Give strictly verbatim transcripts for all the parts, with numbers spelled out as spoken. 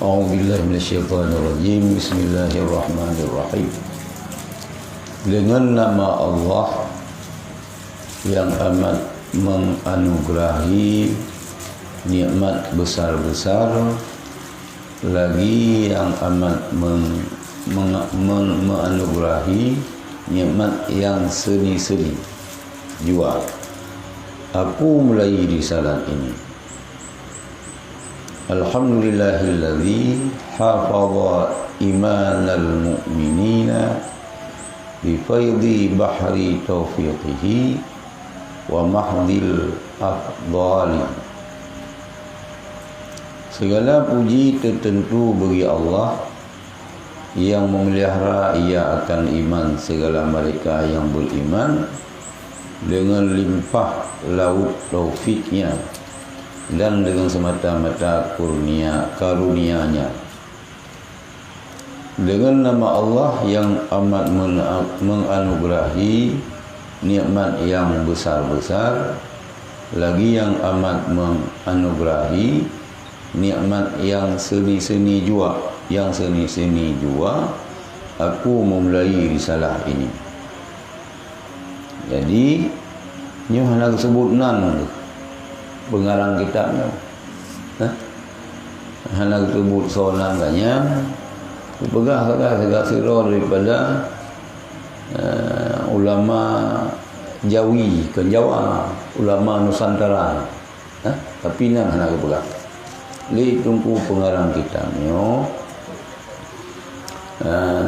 A'udzubillahi minasyaitonirrajim. Bismillahirrahmanirrahim. Dengan nama Allah yang amat menganugerahi nikmat besar-besar, lagi yang amat meng-, meng-, meng-, menganugerahi nikmat yang seni-seni jua. Aku mulai risalah ini. Alhamdulillahilladzi hafadha imanal mu'minina bi faidhi bahri taufiqihi wa mahdil afdali. Segala puji tertentu bagi Allah yang memelihara ia akan iman segala mereka yang beriman dengan limpah laut taufiknya dan dengan semata-mata kurnia karunianya. Dengan nama Allah yang amat mena-, menganugerahi nikmat yang besar-besar, lagi yang amat menganugerahi nikmat yang seni-seni jua, yang seni-seni jua, aku memulai risalah ini. Jadi, nyoe hana geusebut nan pengarang kitab nyoe. Hah? Hana geusebut soe nan geuh nyan. Kupeugah sagai-sagai sidroe daripada, eh, ulama Jawi, kon Jawa, ulama Nusantara. Hah? Tapi nan hana geupeugah. Lé Teungku pengarang kitab nyoe, ah,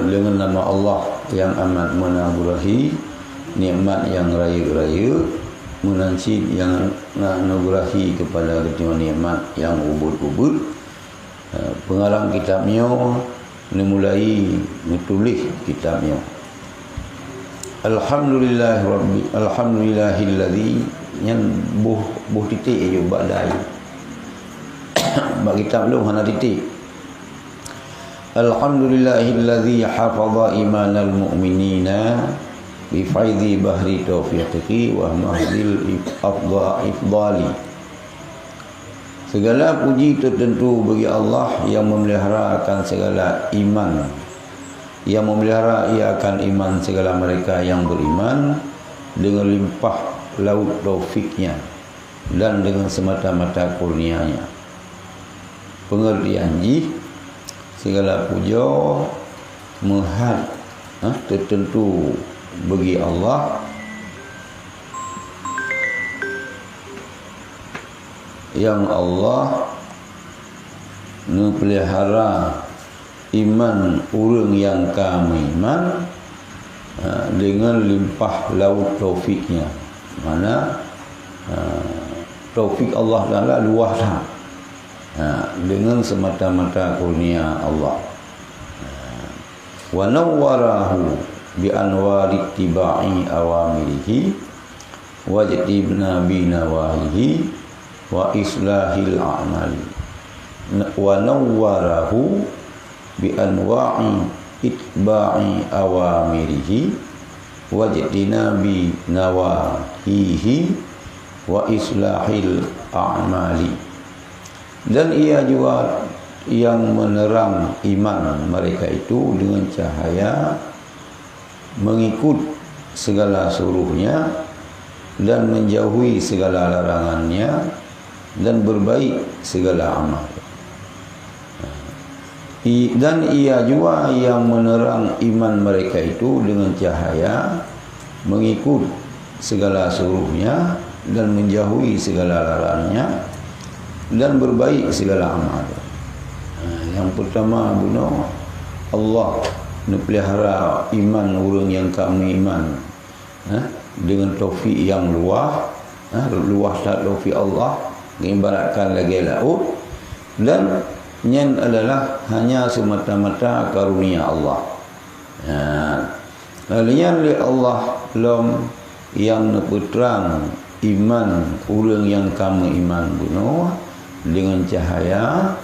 deungon nama Allah yang amat menganugerahi nikmat yang rayeuk-rayeuk, meunan cit yang menganugerahi kepada geutanyoe nikmat yang ubit-ubit. Eh, pengarang kitab nyoe neumulai neutuléh kitab nyoe. Alhamdulillah Rabbi, alhamdulillahilladzi, nyan boh, boh titék aju bak dai. Bak kitab lôn hana titék. Alhamdulillahilladzi hafadha imanal mu'minina bi faidhi bahri taufiqihi wa mahdil if-, afdha-, ifdali. Segala puji tertentu bagi Allah yang memelihara akan segala iman, yang memelihara ia akan iman segala mereka yang beriman dengan limpah laut taufiknya dan dengan semata-mata kurnianya. Pengertian jih, segala puja meuhat, ha, tertentu bagi Allah, yang Allah neupeulihara iman ureuëng nyang ka meuiman, ha, deungon limpah laut taufiknya. Makna, ha, taufik Allah Taala luwah that. Ha, deungon semata-mata kurnia Allah. Ha, wa nawwarahu bi anwari tiba'i awamirihi wajtinabi nawahihi wa islahil a'mali. Wa nawwarahu bi anwa'i itba'i awamirihi wajtinabi nawahihi wa islahil a'mali. Dan ia jua yang menerang iman mereka itu dengan cahaya mengikut segala suruhnya dan menjauhi segala larangannya dan berbaik segala amal. I-, dan ia jua yang menerang iman mereka itu dengan cahaya mengikut segala suruhnya dan menjauhi segala larangannya dan berbaik segala amal. Ha, yang pertama bunoe, Allah neupeulihara iman ureuëng nyang ka meuiman, ha, dengan taufik yang luwah, ha, luwah that taufik Allah, geuibaratkan lagée laôt, dan nyan adalah hanya semata-mata karunia Allah. Ha, lheueh nyan lé Allah lom nyang neupeutrang iman ureuëng nyang ka meuiman bunoe deungon cahaya,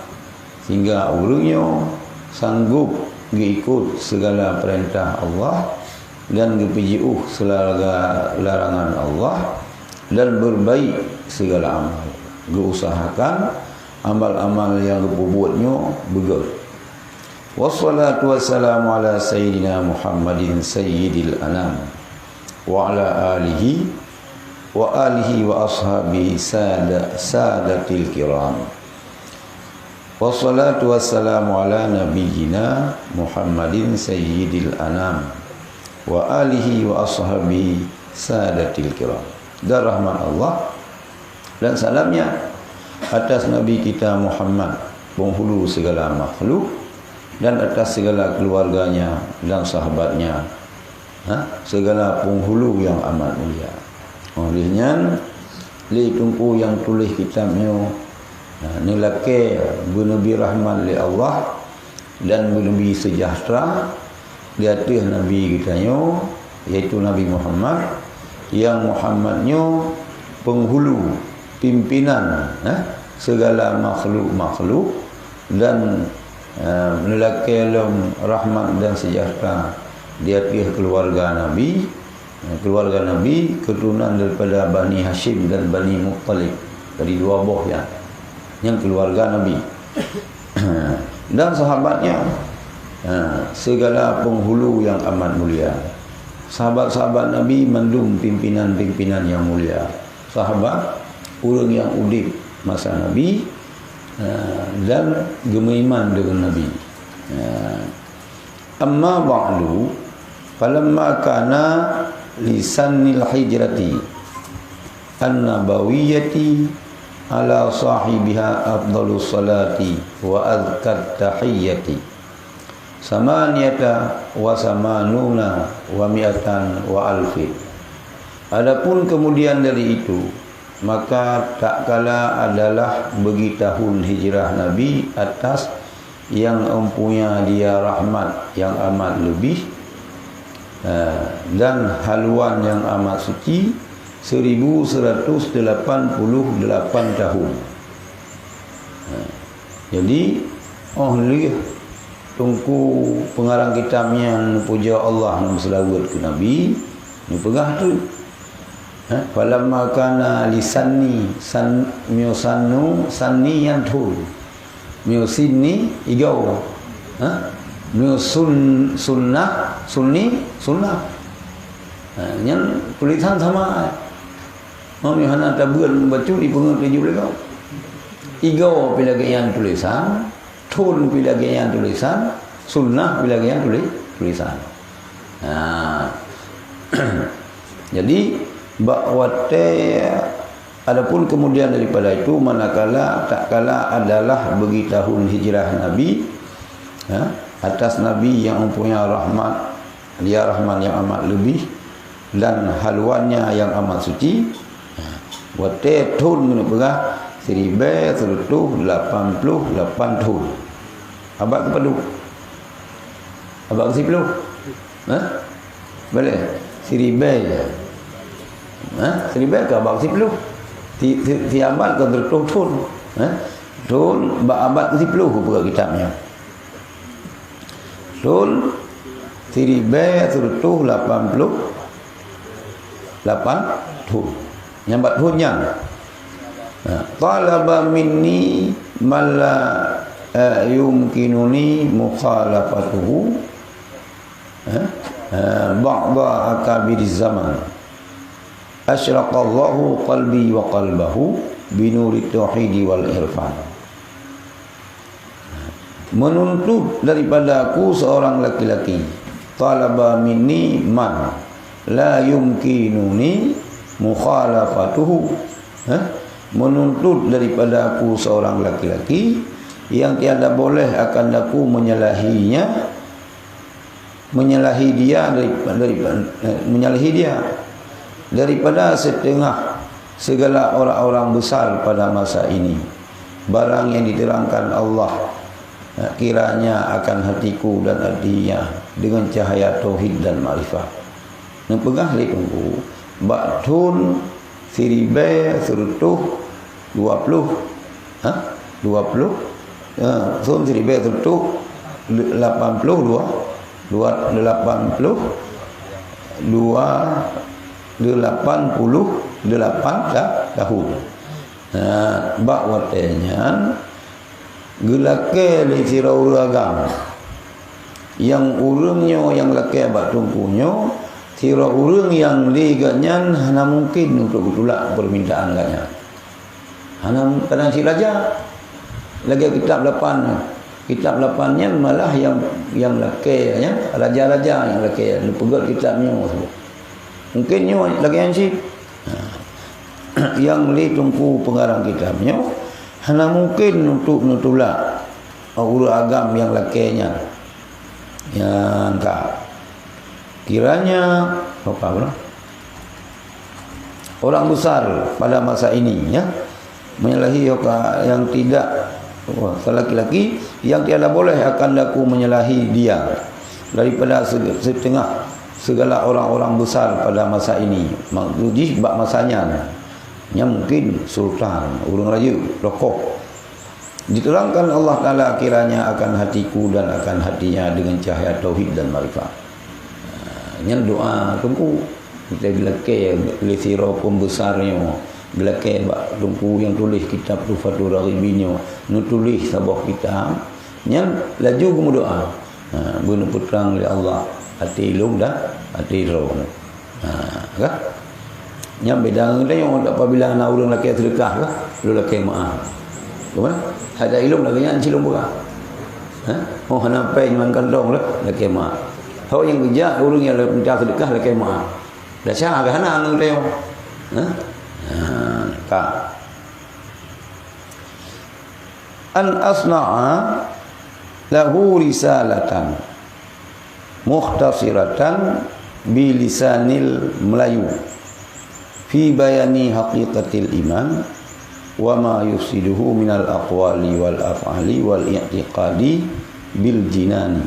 sehingga ureuëng nyoe sanggob geuikot segala peurintah Allah dan geupeujiôh segala larangan Allah dan berbaik segala amal. Geuusahakan Amal-amal nyang geupeubuet nyoe beugét. Wassalatu wassalamu ala sayyidina Muhammadin sayyidil anam, wa ala alihi, wa alihi wa ashabihi sada-, sadatil kiram. Wassalatu wassalamu ala nabiyyina Muhammadin sayyidil anam, wa alihi wa ashabihi sadatil kiram. Dan rahmat Allah dan salamnya atas Nabi kita Muhammad, penghulu segala makhluk, dan atas segala keluarganya dan sahabatnya, ha, segala penghulu yang amat mulia. Oleh nyan, lé Teungku nyang tuléh kitab nyoe, ha, neulakée beuneubri rahmat lé Allah dan beuneubri seujahteura di ateueh Nabi geutanyoe, yaitu Nabi Muhammad, nyang Muhammad nyoe penghulu, pimpinan, eh, segala makhluk-makhluk, dan, eh, neulakée lom rahmat dan seujahteura di ateueh keuluwarga Nabi, eh, keuluwarga Nabi, keuturonan daripada Bani Hasyim dan Bani Muttalib, dari dua boh nyan, nyan keuluwarga Nabi. Dan sahabatnya, ha, segala penghulu yang amat mulia. Sahabat-sahabat Nabi mandum pimpinan-pimpinan yang mulia. Sahabat, ureuëng nyang udeb masa Nabi, ha, dan geumeuiman deungon Nabi. Ha. Amma ba'du, falamma kana li sannil hijrati an-nabawiyyati ala sahibiha afdhalus salati wa azkat tahiyyati, samaniyata wa samanuna wa mi'atan wa alfin. Adapun kemudian dari itu, maka tatkala adalah bagi tahun hijrah Nabi atas nyang empunya dia rahmat nyang amat leubeh, eh, dan haluan nyang amat suci, seribu seratus delapan puluh delapan tahun. Eh, jadi, óh lheueh Teungku pengarang kitab nyan neupuja Allah, neuseuleubeuet keu Nabi, neupeugah teuk, ha, falamma kana li sanni, san-, miyusannu, sanni nyan thon. Miyusinni, igoe. Ha? Miyusun-, sunnah, sunni, sunnah. Ha, nyan tulisan sama. Meunyoe hana tabeuet bacut, ipeungeuet laju lé gob. Igoe pih lagée nyan tulisan, thon pih lagée nyan tulisan, sunnah pih lagée nyan tuli-, tulisan. Nah. Jadi, bak watée, adapun kemudian daripada itu, manakala, tatkala adalah bagi tahun hijrah Nabi, ya, atas Nabi nyang mempunyai rahmat, dia rahmat nyang amat leubeh, dan haluannya nyang amat suci. Ha, watée thon keuneuk peugah, siribée sireutôh lapan ploh lapan thon. Abad keupadum? Abad keusiplôh? Ha? Boleh? Siribée. Ha? Siribée keu abad keusiplôh? Si, si, si abad keu sireutôh thon. Ha? Thon bak abad keusiplôh, peugah kitab nyan. Thon siribée sireutôh lapan ploh lapan thon. Nyang bak thon nyan. Ha, talaba minni ma la, eh, yumkinuni mukhalafatuhu, eh, eh, ba'da akabiriz zaman. Asyraqallahu qalbi wa qalbahu binuri tauhidi wal irfan. Menuntut daripada aku seorang laki-laki. Talaba minni man la yumkinuni mukhalafatuhu. Hah? Menuntut daripada aku seorang laki-laki yang tiada boleh akan aku menyalahinya, menyalahi dia dari, dari, eh, menyalahi dia daripada setengah segala orang-orang besar pada masa ini. Barang yang diterangkan Allah, eh, kiranya akan hatiku dan hatinya dengan cahaya tauhid dan makrifat. Neupeugah lé Teungku, bak thon siribée sireutôh dua ploh, ha? Dua ploh, ya, thon siribée sireutôh lapan ploh dua, dua, lapan ploh dua, lapan puluh delapan ta-, tahun. Ha, bak watée nyan, Geulakée lé sidroe ureuëng agam. Nyang ureuëng nyoe nyang lakée bak teungku nyoe, sidroe ureuëng nyang lé gobnyan hana mungken untuk geutulak peumintaan gobnyan. Hana kadang cit raja. Lagée kitab lapan. Kitab lapan nyan malah nyang, nyang lakée nyan, raja-raja nyang lakée, neupeugét kitab nyoe. Mungken nyoe lagée nyan cit. Ha. Nyang lé teungku peungarang kitab nyoe hana mungken untuk neutulak ureuëng agam nyang lakée nyan. Nyang ka. Kiranya, apa pula? Orang besar pada masa ini, ya, menyalahi yang tidak, wah, laki-laki yang tiada boleh akan aku menyalahi dia daripada se-, setengah segala orang-orang besar pada masa ini. Maksud jih bak masa nyan, nyan mungkin sultan, ureuëng rayeuk, tokoh. Diterangkan Allah Taala kiranya akan hatiku dan akan hatinya dengan cahaya tauhid dan makrifat. Ha, nyan doa teungku. Kita geulakée lé sidroe pembesar nyoe, geulakée bak teungku nyang tuléh kitab Tuhfatur Raghibin nyoe, neutuléh saboh kitab, nyan laju geumeudoa. Ha, beuneupeutrang lé Allah até lôn dan até droeneuh. Ha, ka? Nyan beda ngon geutanyoe, apabila na ureuëng lakée seudeukah ka, lôn lakée meuáh. Ka mana? Hada ilôn lagée nyan silôn peugah. Ha? Oh, hana pèng lam kantong lah, lakée meuáh. Ho nyang geujak ureuëng nyang minta seudeukah lakée meuáh. Desya ka hana ngon geutanyoe. Ha? Ha, ka. An asna'a lahu risalatan mukhtasiratan bilisanil Melayu fi bayani haqiqatil iman wa ma yufsiduhu minal aqwali wal af'ali wal i'tiqadi bil jinani.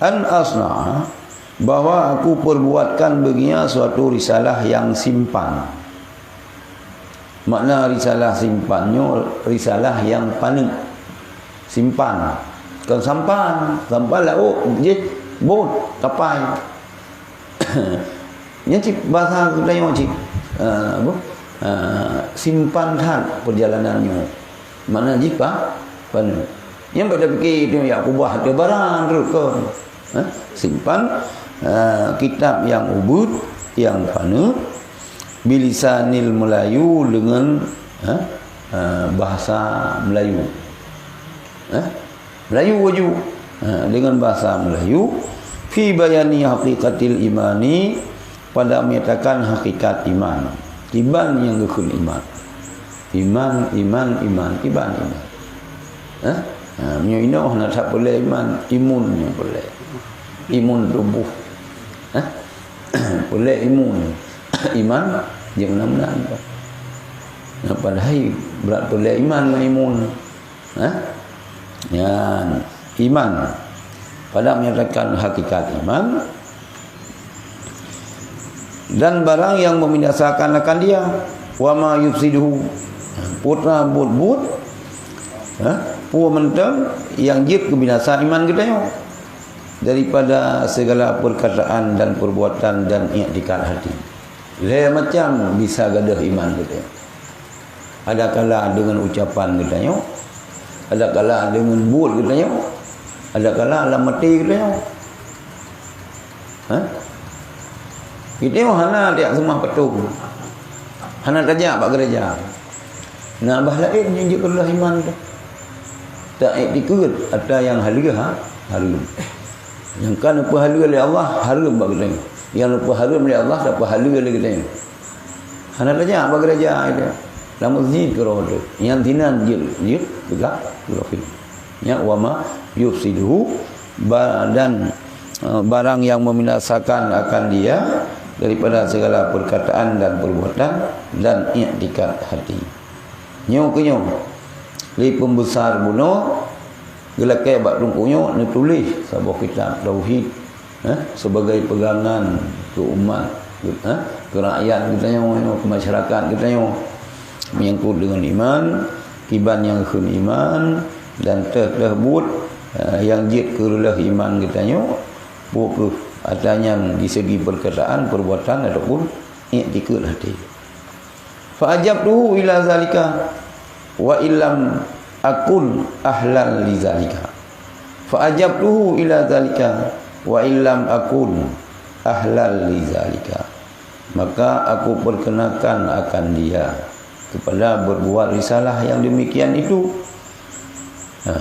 An asna'a, bahwa aku perbuatkan baginya suatu risalah yang simpan. Makna risalah simpan nyoe, risalah nyang paneuk. Simpan. Kon sampan. Sampan laôt, jih bot, kapai. Nyan cit basa geutanyoe cit, eh, apa? Eh, simpan that perjalanan nyoe. Makna jih pa-, paneuk. Nyang bak tapike itu ya kubah teuh barang terus kon. Eh, simpan, eh, kitab nyang ubit, nyang paneuk, bilisanil Melayu dengan, eh, eh, bahasa Melayu. Eh, Melayu laju. Eh, dengan bahasa Melayu, fi bayani haqiqatil imani, pada menyatakan hakikat iman. Kiban nyang geukheun iman. Iman, iman, iman, kiban iman. Eh? Ha, meunyoe inoe hana that peureulée iman, imun nyang peureulée. Imun tuboh. Eh? Peureulée imun. Iman, jeuet meunan-meunan. Nah, padahai brat peureulée iman ngon imun. Eh? Nyan, iman. Pada menyatakan hakikat iman, dan barang yang membinasakan akan dia, wa ma yufsiduhu, putra buet-buet, ha, peue mantong nyang jeuet keu binasa iman geutanyoe, daripada segala perkataan dan perbuatan dan iktikad hati. Lhée macam bisa gadôh iman geutanyoe. Adakala deungon ucapan geutanyoe, adakala deungon buet geutanyoe, adakala lam até geutanyoe. Ha? Geutanyoe hana tajak seumah patong. Hana tajak bak gereja. Na bah laén nyang jeuet keu iman teuh. Taiktikeuet atra nyang haleue ha, hareuem. Nyang ka neupeuhaleue lé Allah, hareuem bak geutanyoe. Nyang neupeuhareuem lé Allah, tapeuhaleue lé geutanyoe. Hana tajak bak gereja itu. Lam masjid keudroe teuh. Nyang sinan jeuet, jeuet peugah kafé. Nyan wa ma yufsiduhu, ba-, dan, eh, barang yang membinasakan akan dia daripada segala perkataan dan perbuatan dan iktikad hati. Nyoe keuh nyoe, lé pembesar bunoe geulakée bak teungku nyoe neutuléh saboh kitab tauhid, eh, sebagai pegangan keu umat, eh, keu rakyat geutanyoe, keu masyarakat geutanyoe, menyangkut dengan iman, kiban nyang kheun iman, dan teuh-teuh buet, eh, nyang jeuet keu reuloh iman geutanyoe, peue keuh atra nyan di segi perkataan, perbuatan, ataupun iktikad hati. Fa ajabtuhu ila zalika, wa illam akun ahlan li zalika. Fa ajabtuhu ila zalika wa illam akun ahlan li zalika. Maka aku perkenankan akan dia kepada berbuat risalah yang demikian itu. Ha.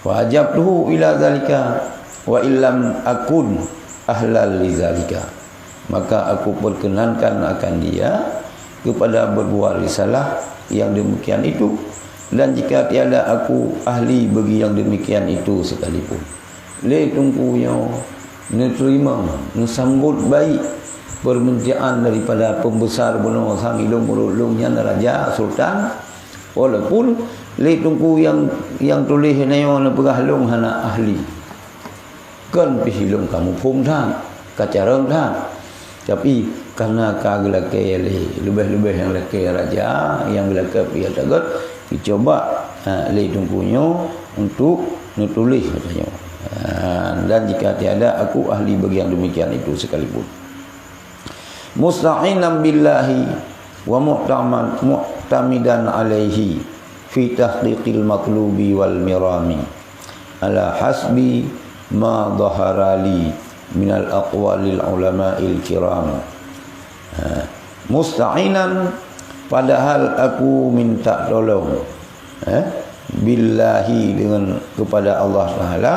Fa ajabtuhu ila zalika wa illam akun ahlan li zalika. Maka aku perkenankan akan dia kepada berbuat risalah yang demikian itu. Dan jika tiada aku ahli bagi yang demikian itu sekalipun. Lé Teungku nyoe neuterima, neusambot baik permintaan daripada pembesar bunoe sang ilong ureueng lôn nyan raja, sultan, walaupun lé Teungku nyang, nyang tuléh nyoe neupeugah lôn hana ahli. Kon pih lôn ka muphom that, ka carông that. Tapi, kareuna ka geulakée lé, leubeh-leubeh nyang lakée raja, nyang geulakée pih that gét, geucuba, ha, lé Teungku nyoe untuk neutuléh, kata nyoe. Ha, dan jika tiada aku ahli bagi yang demikian itu sekalipun. Musta'inan billahi wa mu'tamad-, mu'tamidan alaihi fi tahqiqil matlubi wal mirami. Ala hasbi ma dhahara li minal aqwalil ulama'il kiram. Ha. Musta'inan, padahal aku minta tolong, eh, billahi, dengan, kepada Allah Taala,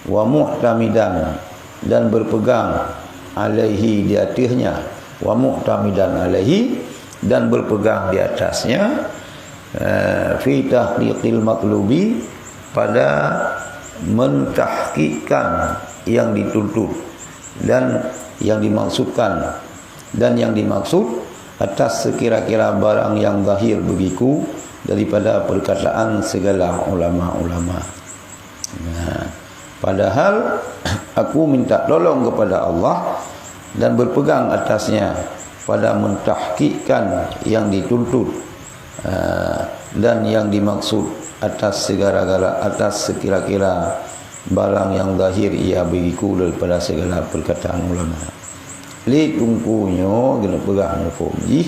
wa mu'tamidan, dan berpegang, alaihi, di atasnya, wa mu'tamidan alaihi, dan berpegang di atasnya, eh, fi tahqiqil matlubi, pada mentahkikkan yang dituntut dan yang dimaksudkan, dan yang dimaksud atas sekira-kira barang yang zahir bagiku daripada perkataan segala ulama-ulama. Nah, padahal aku minta tolong kepada Allah dan berpegang atasnya pada mentahkikkan yang dituntut, ah, dan yang dimaksud atas segala-gala, atas sekira-kira barang yang zahir ia bagiku daripada segala perkataan ulama. Lé Teungku nyoe geuneuk peugah muphom jih,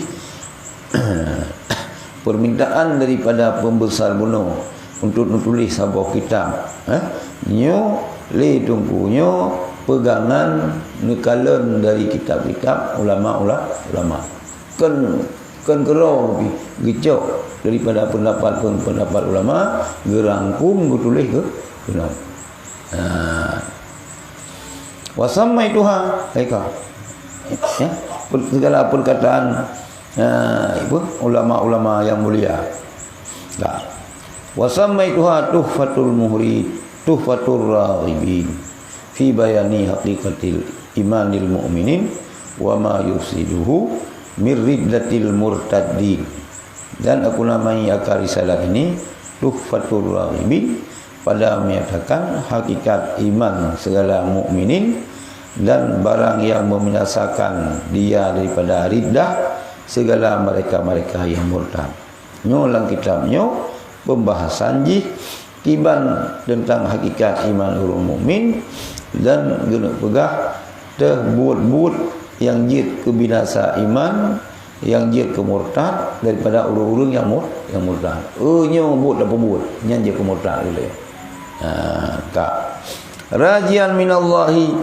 permintaan daripada pembesar bunoe untuk neutuléh saboh kitab, eh, nyoe lé Teungku nyoe peugangan neukalon dari kitab-kitab ulama-ula-, ulama. Kon, kon keudroe pih geucok daripada pendapat, pendapat ulama, geurangkum, geutuléh keu, keunoe. Ha. Wa sammaituha, hai ka. Ya, per-, segala perkataan, ha, apa, ulama-ulama yang mulia. Nah. Wa sammaituha Tuhfatul Muhri-, Tuhfatur Raghibin fi bayani haqiqatil imanil mu'minin wa ma yufsiduhu mir riddatil murtaddin. Dan aku namai akan risalah ini Tuhfatur Raghibin, pada menyatakan hakikat iman segala mukminin dan barang yang membinasakan dia daripada riddah segala mereka-mereka yang murtad. Nyoe lam kitab nyoe pembahasan jih kiban teuntang hakikat iman ureuëng mukmin dan geuneuk peugah teuh buet-buet nyang jeuet keu binasa iman, nyang jeuet keu murtad daripada ureuëng-ureuëng nyang mur-, nyang murtad. Oh, nyoe buet tapeubuet nyang jeuet keu murtad ulée. Ha, ka. Rajian minallahi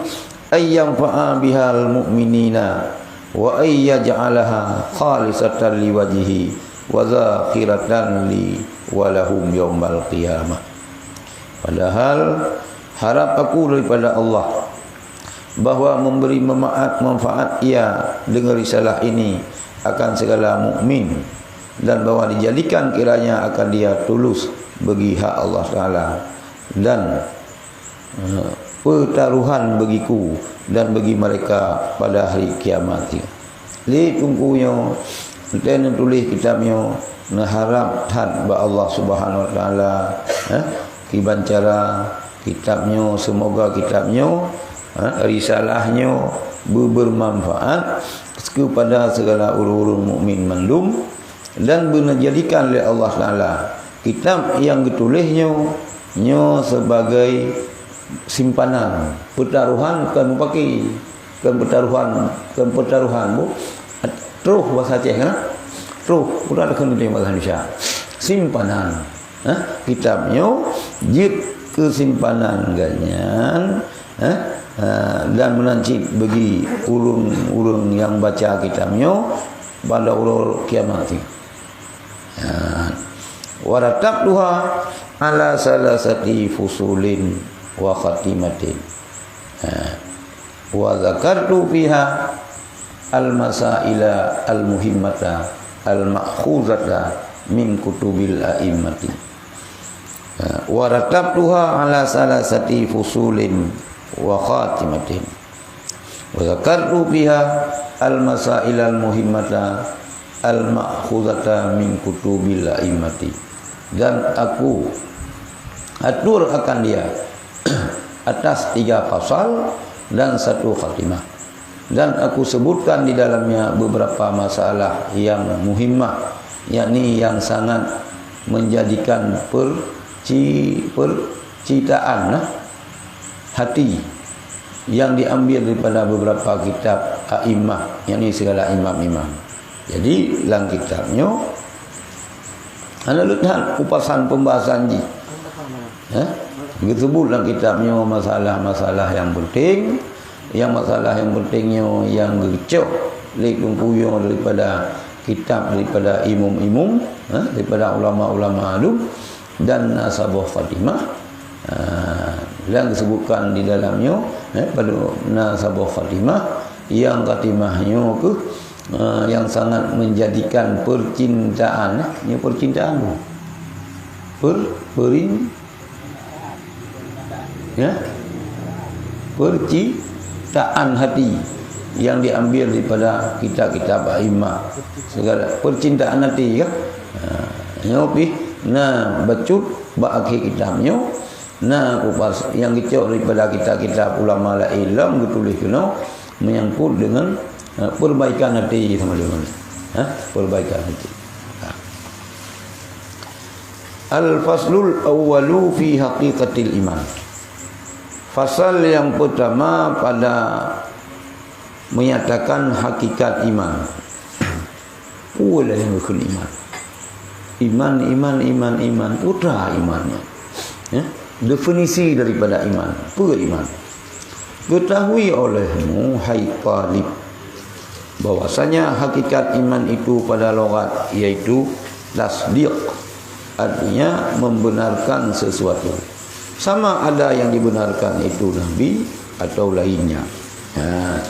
ay yanfa'a bihal mu'minina wa ay yaj'alaha khalisatan liwajhihi wa zakhiratan li wa lahum yaumal qiyamah. Padahal harap aku daripada Allah bahwa memberi memaat manfaat ia dengan risalah ini akan segala mukmin dan bahwa dijadikan kiranya akan dia tulus bagi hak Allah Taala dan eh, peutaruhan bagiku dan bagi mereka pada hari kiamat. Lé Teungku nyoe, entée neutuléh kitab nyoe, neuharab that bak Allah Subhanahu Wa Taala, eh, kiban cara kitab nyoe, semoga kitab nyoe, eh, risalah nyoe beubermanfaat kepada segala ureuëng-ureuëng mukmin mandum, dan beuneuh jadikan lé Allah Taala kitab nyang geutuléh nyoe, nyoe sebagai simpanan, peutaruhan, kon mupaki, kon peutaruhan, kon peutaruhan, bu, troh bahasa Aceh kan? Troh, udah ada kan bahasa Indonesia. Simpanan. eh, kitab nyoe jeuet keusimpanan geuh nyan, eh, eh, dan meunan cit bagi ureuëng-ureuëng nyang baca kitab nyoe pada uroe kiamat nyoe. Ha. Wa rattabtuha ala salasati fusulin wa khatimatin. Ha. Wa dzakartu fiha al-masaila al-muhimmata al-ma'khuzata min kutubil a'immati. Ha. Wa rattabtuha ala salasati fusulin wa khatimatin. Wa dzakartu fiha al-masaila al-muhimmata al-ma'khuzata min kutubil a'immati. Dan aku atur akan dia atas tiga pasal dan satu khatimah. Dan aku sebutkan di dalamnya beberapa masalah yang muhimmah, yakni yang sangat menjadikan perci-, percintaan, nah, hati yang diambil daripada beberapa kitab a'immah, yakni segala imam-imam. Jadi, lam kitab nyoe, hana leuhat kupasan pembahasan jih. Ha? Geusebut lam kitab nyoe masalah-masalah yang penting. Yang masalah yang penting nyoe yang geucok lé Teungku nyoe daripada kitab, daripada imum-imum, ha? Daripada ulama-ulama dum. Dan na saboh khatimah, ha, yang disebutkan di dalam nyoe, eh, pada na saboh khatimah, yang khatimah nyoe keuh, eh, yang sangat menjadikan percintaan, eh, nyoe percintaan tu. Per-, perin-, ya? Percintaan hati yang diambil daripada kitab-kitab a'immah. Segala percintaan hati, ya. Ha, nyoe pih na bacut bak akhé kitab nyoe, na kupas nyang geucok daripada kitab-kitab ulama laén lom geutuléh keunoe menyangkut dengan, ha, perbaikan hati sama dengan, ha, perbaikan hati. Ha. Al-faslul awwalu fi haqiqatil iman. Fasal yang pertama pada menyatakan hakikat iman. Peue lé nyang geukheun iman? Iman, iman, iman, iman. Peue iman nyan? Ya? Definisi daripada iman. Peue iman? Ketahui olehmu, hai talib, bahwasanya hakikat iman itu pada logat yaitu tasdiq, artinya membenarkan sesuatu. Sama ada yang dibenarkan itu nabi atau lainnya. Ha.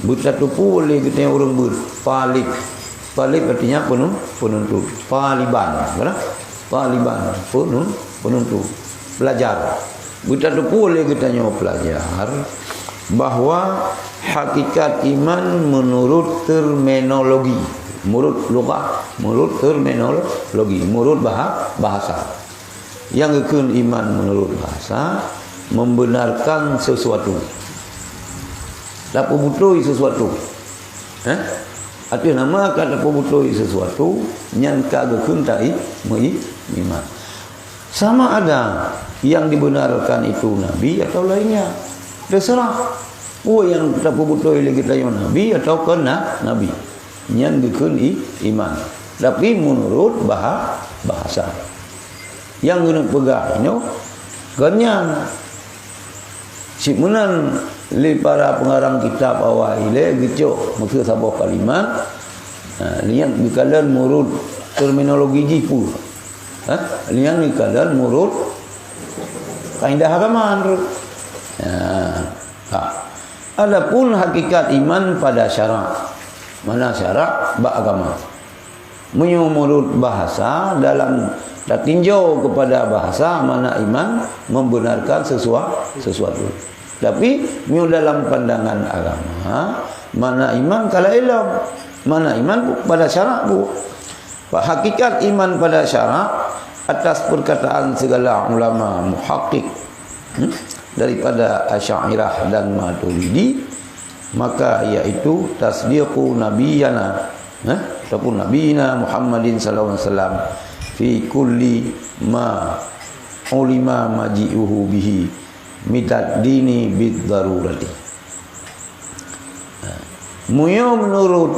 Beutateupeue lé geutanyoe ureuëng beuet, talib. Talib artinya penun-, penuntut. Taliban, kan? Taliban, penun-, penuntut. Pelajar. Beutateupeue lé geutanyoe pelajar bahwa hakikat iman menurut terminologi, menurut lugah, menurut terminologi, menurut baha-, bahasa. Nyang geukheun iman menurut bahasa, membenarkan sesuatu. Tapeubutôi sesuatu. Eh? Ateueh nama ka tapeubutôi sesuatu, nyan ka geukheun tai-, mei-, iman. Sama ada yang dibenarkan itu nabi atau lainnya. Terserah. Peue nyang tapeubutôi lé geutanyoe nabi atau kon na-, nabi. Nyan geukheun i-, iman. Tapi menurut baha-, bahasa. Nyang geuneuk peugah nyoe, kon nyan. Cit meunan lé para pengarang kitab awai ilée geucok meukeue saboh kalimat, ha, nyan geukalon menurut terminologi jih peue. Ha? Nyan geukalon menurut kaedah agama, menurut. Ha. Ha. Adapun hakikat iman pada syarak, mana syarak bak agama. Meunyoe menurut bahasa, dalam tatinjau kepada bahasa, mana iman membenarkan sesua-, sesuatu. Tapi, meunyoe dalam pandangan agama, mana iman ka laén lom. Mana iman pada syarak bu. Hakikat iman pada syarak, atas perkataan segala ulama muhakik, hmm, daripada Asy'ariyah dan Maturidi, maka yaitu tasdiqu nabiyana, eh, ataupun nabiyina Muhammadin sallallahu alaihi wasallam fi kulli ma ulima maji'uhu bihi minad dini bid darurati. Meunyoe menurut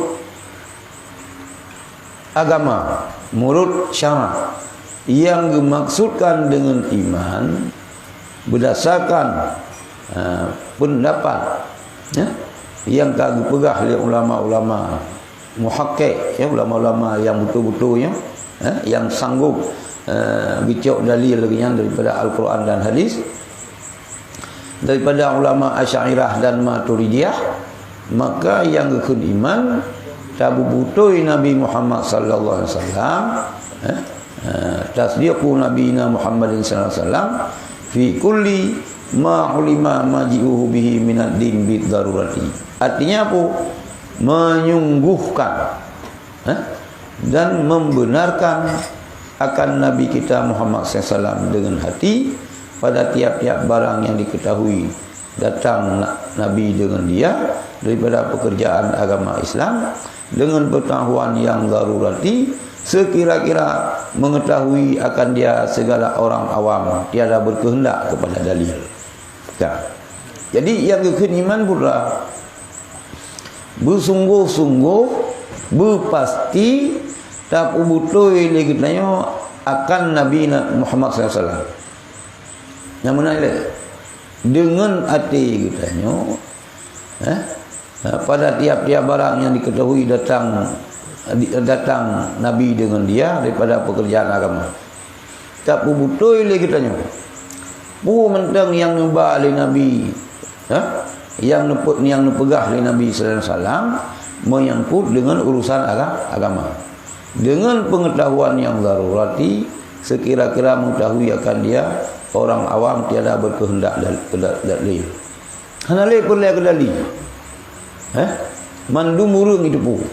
agama, menurut syarak, Nyang geumaksudkan deungon iman berdasarkan, ha, pendapat, ya, nyang ka geupeugah lé ulama-ulama muhakkiq, ya, ulama-ulama nyang beutôi-beutôi, ya, ha, nyang sanggup, eh, geucok dalil lagée nyan daripada Al-Quran dan hadis, daripada ulama Asy'ariyah dan Maturidiyah, maka nyang geukheun iman, tabeutôi Nabi Muhammad sallallahu alaihi wasallam, eh, eh, tasdiqu nabiyina Muhammadin sallallahu alaihi wasallam fi kulli ma ulima maji'uhu bihi minad din bid darurati. Artinya apa? Menyungguhkan, eh, dan membenarkan akan Nabi kita Muhammad sallallahu alaihi wasallam dengan hati pada tiap-tiap barang yang diketahui datang na-, Nabi dengan dia daripada pekerjaan agama Islam dengan pengetahuan yang darurati, sekira-kira mengetahui akan dia segala orang awam tiada berkehendak kepada dalil. Ka. Jadi, nyang geukheun iman putra beusunggoh-sunggoh, beupasti, tapeubeutôi lé geutanyoe akan Nabi na-, Muhammad sallallahu alaihi wasallam. Nyang meunan lé, deungon até geutanyoe, eh, pada tiap-tiap barang nyang diketahui datang, di-, datang Nabi deungon dia daripada pekerjaan agama. Tapeubeutôi lé geutanyoe, peue mantong nyang neuba lé Nabi, ha? Nyang neupe-, nyang neupeugah lé Nabi sallallahu alaihi wasallam menyangkut deungon urusan aga-, agama. Deungon pengetahuan nyang darurati, sekira-kira mengetahui akan dia, orang awam tiada berkehendak dal-, dal-, dalil. Hana lé peureulée keudali. Heh? Mandum ureuëng jiteupeue.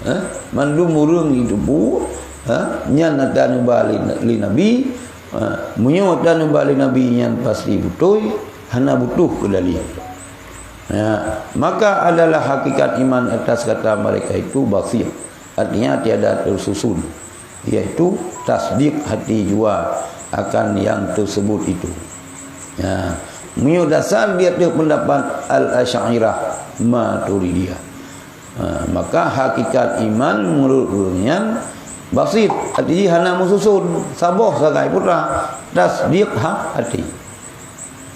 Heh? Mandum ureuëng jiteupeue, ha? Nyan ata neuba lé, lé Nabi, ha? Meunyoe ata neuba lé Nabi nyan pasti beutôi, hana butuh keudali. Ya, maka adalah hakikat iman atas kata mereka itu basit. Artinya tiada tersusun, yaitu tasdik hati jua akan yang tersebut itu. Ya, meunyoe dasar di ateueh pendapat Al-Asy'ariyah Maturidiyah. Ha, maka hakikat iman menurut ureuëng nyan basit, artinya hana meususun, saboh sagai putra, tasdik ha, hati.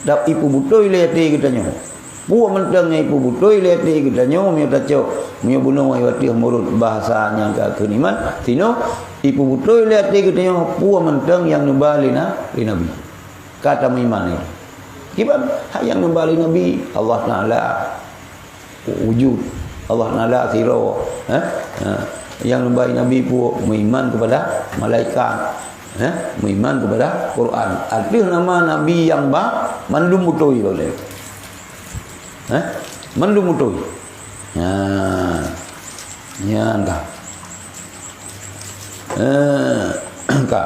Dap ipeubeutôi lé até geutanyoe. Peue mantong nyang ipeubeutôi lé até geutanyoe meunyoe tacok, meunyoe bunoe watée meurot bahasa nyang ka kheun iman, sinoe ipeubeutôi lé até geutanyoe peue mantong nyang neuba lé na-, lé Nabi. Ka tameuiman nyoe. Kiban hak nyang neuba lé Nabi, Allah Taala wujud, Allah Taala sidroe, eh? Ha. Nyang neuba lé Nabi peue meuiman kepada malaikat, eh? Meuiman kepada Quran. Ateueh nama Nabi nyang ba mandum beutôi boleh. Eh? Mandum beutôi. Ha. Nyan ka. Eh, ka.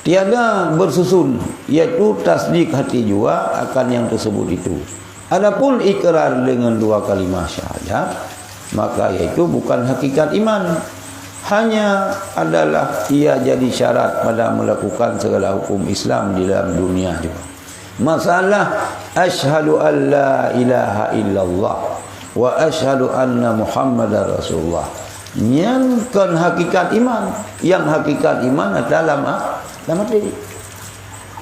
Tiada bersusun, yaitu tasdik hati jua akan yang tersebut itu. Adapun ikrar dengan dua kalimah syahadat, maka yaitu bukan hakikat iman. Hanya adalah ia jadi syarat pada melakukan segala hukum Islam di dalam dunia juga. Masalah asyhadu an la ilaha illallah wa asyhadu anna Muhammadar Rasulullah. Nyan kon hakikat iman. Nyang hakikat iman ata lam a-, lam até.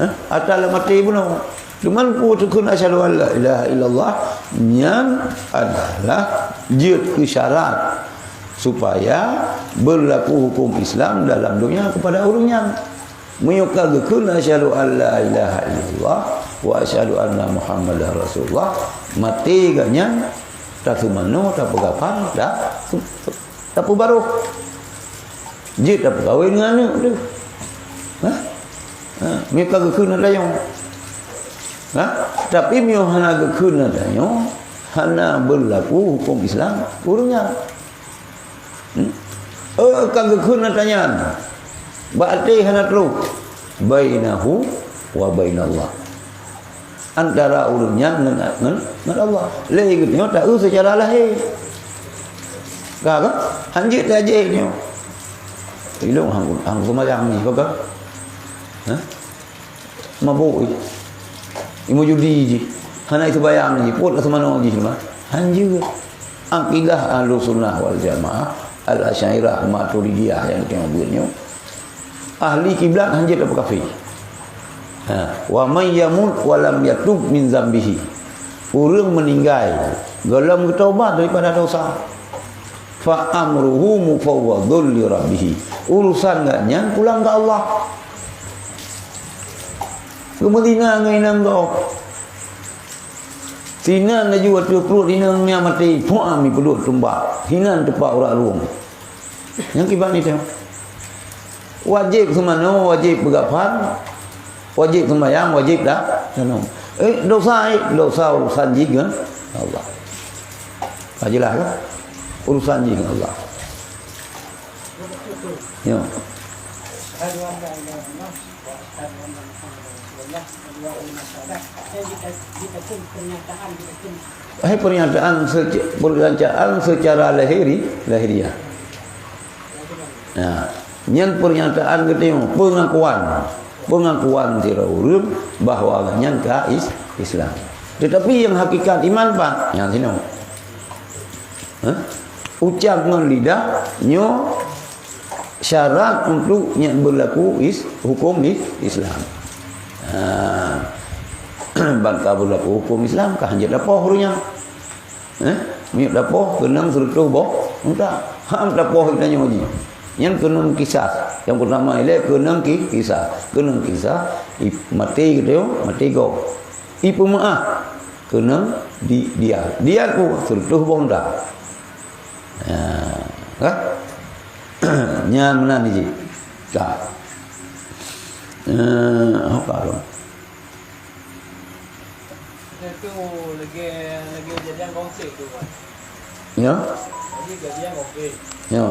Hah? Ata lam até bunoe. Cuman peue tukun asyhadu an la ilaha illallah nyan adalah jeuet keu syarat supaya berlaku hukum Islam dalam dunia kepada ureuëng nyan. Meunyoe ka geukheun asyhadu an la ilaha illallah wa asyhadu anna Muhammadar Rasulullah, maté geuh nyan taseumanoe, tapeugafar, ta-, tapeubaroh. Jeuet tapeukawen ngon aneuëk teuh. Ha? Ha, meunyoe ka geukheun ata nyoe. Ha? Tapi meunyoe hana geukheun ata nyoe, hana beulaku huköm Islam ureuëng nyan. Hmm? Oh, ka geukheun ata nyan. Bak até hana troh. Bainahu wa bainallah. Antara ureuëng nyan ngon, ngon, ngon Allah. Lé geutanyoe taeu seucara lahé. Ka, ka? Hanjeuet tajak nyoe. Ilong hang, hang seumayang ni, ka, ka? Ha? Mabuk jih. Imeung judi jih. Hana seumayang jih. Peuet seumanoe jih mah. Hanjeuet. Akidah Ahlussunnah wal Jamaah, Al-Asy'ariyah, Maturidiyah nyang teuka buet nyoe. Ahli kiblat hanjeuet tapeukafe. Ha, wa may yamut wa lam yatub min zambihi. Ureuëng meuninggai gohlom geutaubat daripada dosa, fa amruhu mufawwadhun li rabbih. Urusan gobnyan pulang keu Allah. Geumeuzina ngon inong gob. Sinan laju ateueh pruet inong nyan maté, puam ipeuduek tumbak. Hinan teupak urat rueng. Nyang kiban nyan. Wajéb seumanoe, wajéb peugafan, wajéb seumayang, wajéb da-, danum. Eh, dosa, eh, dosa urusan jih ngon Allah. Ka jeulaih kan? Urusan jih ngon Allah. Ya. Eh, pernyataan sec-, pernyataan secara lahiri, lahiriah. Nah, nyan pernyataan geutanyoe, pengakuan. Pengakuan sidroe ureuëng bahwa nyan ka is-, Islam. Tetapi nyang hakikat iman pat, nyan sinoe. Hah? Ucap ngon lidah nyoe syarat untuk nyan berlaku is-, hukum is-, Islam. Ha. Ban ka berlaku hukum Islam, ka hanjeuet tapoh ureuëng nyan. Eh? Miyueb tapoh keunong seureutôh boh unta. Ham tapoh geutanyoe jih. Nyan keunong kisas. Nyang peutama ilée keunong ki-, kisas. Keunong kisas, i-, maté geutanyoe, maté gob. Ipeumeuáh keunong di-, diat. Diat peue? Seureutôh boh unta. Ha, kan? Nyan meunan jih. Ka. Eh, apa tu? Itu lagi, lagi kejadian konflik tu, Wan. Ya? Jadi kejadian konflik. Ya.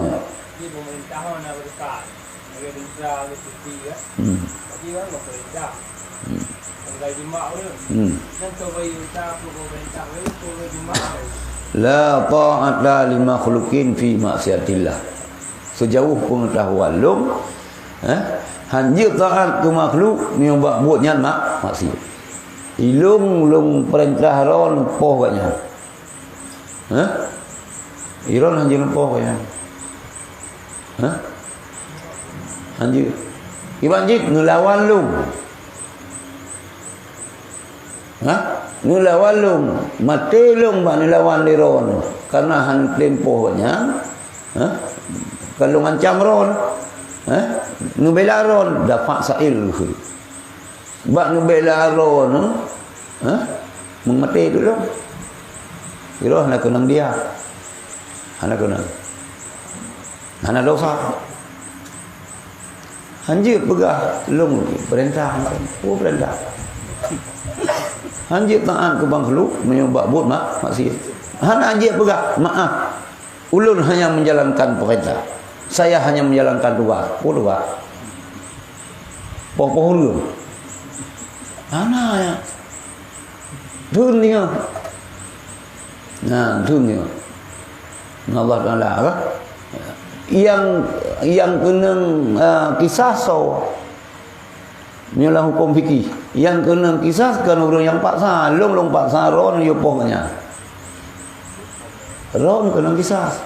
Jadi pemerintah mana berdepan. Lagi dendera, lagi cuti, ya. Hmm. Jadi orang pemerintah. Hmm. Orang jimak tu. Hmm. Dan tu bagi usaha tu pemerintah tu, tu jimak tu. La ta'ata li makhluqin fi maksiatillah. Sejauh pengetahuan lôn, eh, hanjeuet taat keu makhluk meunyoe bak buet nyan mak-, maksiat. Ilôn lôn peurintah droe neupoh gobnyan. Hah? Droe hanjeuet neupoh gobnyan. Hah? Hanjeuet. Iban jih neulawan lôn. Hah? Neulawan lôn. Maté lôn bak neulawan lé droe. Karena hana tem poh gobnyan. Hah? Ka lôn ancam droe. Hah? Neubela droe. Dafa' sa'il. Bak neubela droe, ha? Meumaté tulông. Droe hana keunong dia. Hana keunong. Hana dosa. Hanjeuet peugah lôn peurintah, peue peurintah. Hanjeuet taat keu makhluk meunyoe bak buet mak-, maksiat. Hana hanjeuet peugah, maaf. Ulôn hanya menjalankan perintah. Saya hanya menjalankan tugas. Oh, tugas. Poh-poh ureuëng. Hana ya. Dun dia. Nah, dun dia. Allah Taala apa? Yang, yang keunong, ah, kisah so. Nyoe lam huköm fikih. Nyang keunong kisas kon ureuëng nyang paksa. Lôn, lôn paksa droe yue poh nyan. Droe keunong kisas.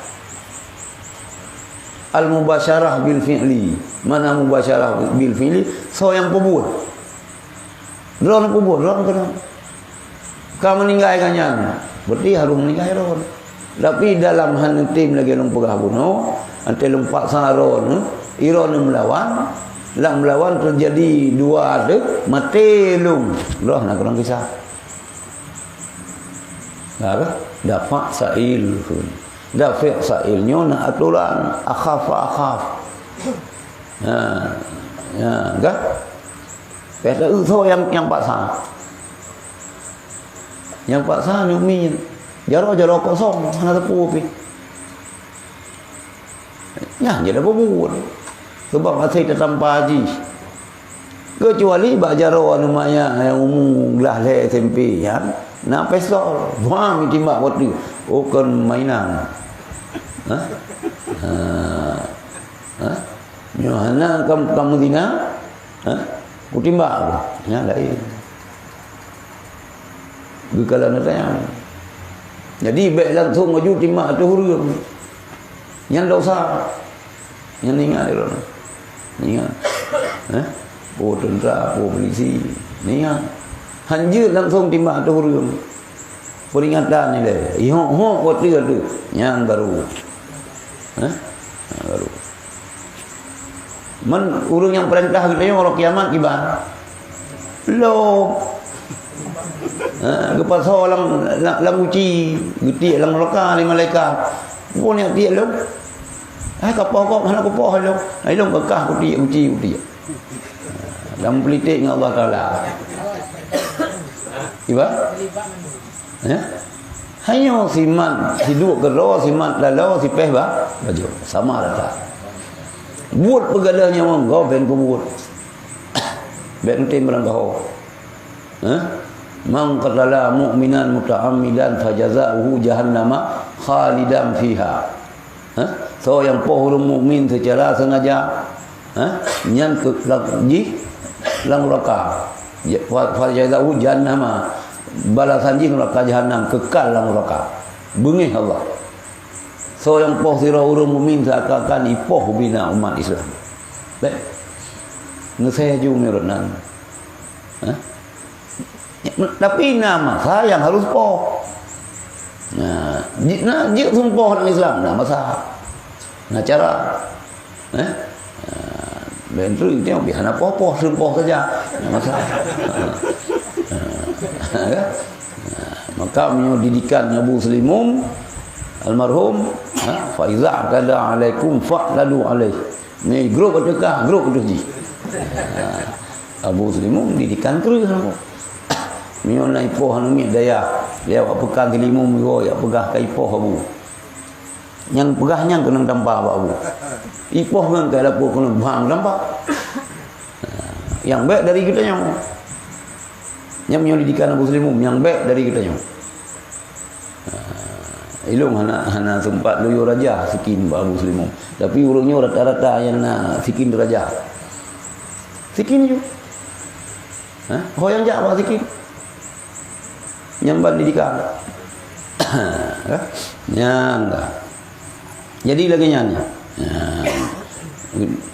Al-mubasyarah bil fi'li. Mana mubasyarah bil fi'li? Soe nyang peubuet. Droe peubuet, droe keunong. Ka meuninggai ka nyan, berarti harôh meuninggai droe. Tapi dalam hana tem lagée lôn peugah bunoe, watée lôn paksa droe, droe meulawan, lam meulawan teujadi dua deuh, maté lôn. Droe na keunong kisah. Nah, dafa' sa'il. Dafa' sa'il nyoe na atoran, akhaf fa akhaf. Ha, ya, kan? Kata soe nyang, nyang paksa. Nyang paksa nyoe mi. Jaroe-jaroe kosong, hana teupeu pih. Nyan jeuet peubuet. Sebab hase teutampa jih. Keucuali bak jaroe aneuk manyak nyang umu glah lhée S M P nyan, na pistol. Bam, jitimbak watée. Oh, kon mainan. Ha? Ha. Ha? Nyoe hana kam, kamu zina? Ha? Kutimbak aku. Nyan laén. Geukalon tanyong. Jadi, bék langsung laju timbak ateueh ureuëng. Nyan dosa. Nyan ingat lôn. Ingat. Eh? Peue teuntra, peue polisi. Nyan. Hanjeuet langsung timbak ateueh ureuëng. Peringatan ilée. Ihok-hok watée-watée. Nyan baru. Eh? Nyan baru. Man ureuëng nyang peurintah geutanyoe uroe kiamat kiban? Lom. Ha, geupasoe lam, lam, lam guci, geutiek lam neuraka lé malaikat. Peue nyang tiek lom? Hai kapoh kok hana kupoh lom. Hai lom keukah kutik guci, kutik. Dan meupolitik ngon Allah Taala. Iba? Ya? Hanyoe simat, siduek keudroe, simat laloe, sipéh ba-, bajoe. Sama rata. Buet peugadang nyawöng gob ben kubuet. Bèk neutem barangkaho. Eh? "Man qatala mu'minan muta'ammidan fajaza'uhu jahannama khalidan fiha." Eh? Soe nyang poh ureuëng mukmin seucara sengaja, eh? Nyan keu, lam, jih lam neuraka. Ja-, fa-, fajaza'uhu jahannama. Balasan jih neuraka jahannam, keukal lam neuraka. Beungéh Allah. Soe nyang poh sidroe ureuëng mukmin seakan-akan ipoh bina umat Islam. Bèk. Neuseuh ju meunurot nan. Eh? Tapi na masa nyang harus poh. Nah, ji-, na jeuet seumpôh ureuëng Islam, na masa. Na cara. Eh? Nah, ben tu tengok biasa na poh-poh, seumpôh saja. Na masa. Ya. Nah, maka meunyoe didikan Abu Seulimum almarhum, ha, "Fa iza i'tada alaikum fa'tadu alaih." Ni grup ateueh kah, grup ateueh jih. Ha, Abu Seulimum didikan kreueh aku. Meunyoe na ipoh aneuk miet dayah, ya, wak peukan Seulimum iwoe, ya peugah ka ipoh Abu. Nyang peugah nyan keunong tampa bak Abu. Ipoh ngon ka lapor keunong bang tampa. Ha, nyang bèk dari geutanyoe. Nyang meunyoe didikan Abu Seulimum, nyang bèk dari geutanyoe. Ha, ilong hana, hana sempat luyue raja sikin bak Abu Seulimum. Tapi ureuëng nyoe rata-rata nyang na sikin raja. Sikin ju. Ha? Ho nyang jak bak sikin. Nyang ban didikan. Ha? Nyang ka. Jadi lagée nyan. Ha.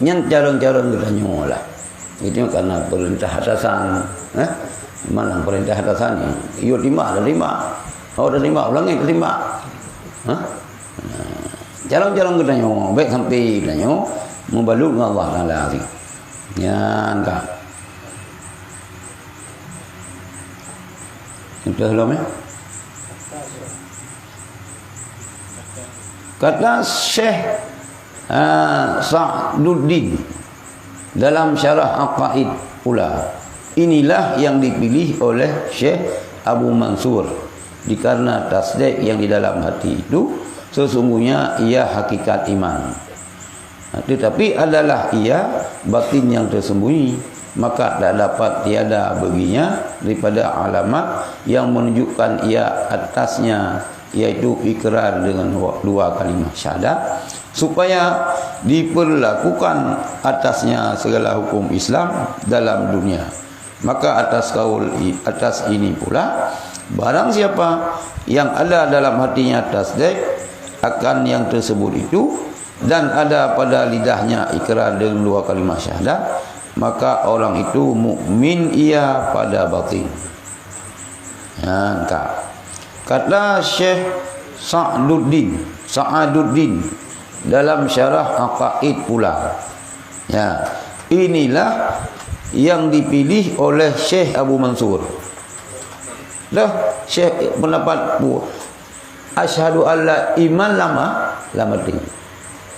Nyan carông-carông geutanyoe lah. Itu karena perintah atasan, eh? Malang perintah atasan, yo timbak, dah timbak. Oh, dah timbak, ulangi, dah timbak. Ha? Ha. Carông-carông geutanyoe, bèk sampai geutanyoe mubalok ngon Allah Taala. Nyan ka. Entah lom, ya. Kata Syekh, ah, Sa'duddin dalam syarah Aqaid pula, inilah yang dipilih oleh Syekh Abu Mansur, dikarenakan tasdiq yang di dalam hati itu sesungguhnya ia hakikat iman. Tetapi adalah ia batin yang tersembunyi, maka tak dapat tiada baginya daripada alamat yang menunjukkan ia atasnya, yaitu ikrar dengan dua kalimah syahadat, supaya diperlakukan atasnya segala hukum Islam dalam dunia. Maka atas kaul i-, atas ini pula, barang siapa yang ada dalam hatinya tasdik akan yang tersebut itu, dan ada pada lidahnya ikrar dengan dua kalimah syahadat, maka orang itu mukmin ia pada batin. Ha, ka. Kata Syekh Sa'duddin, Sa'aduddin dalam syarah Aqaid pula. Ya, inilah yang dipilih oleh Syekh Abu Mansur. Dah, Syekh pendapat bu-, asyhadu alla iman lama, lama tinggi.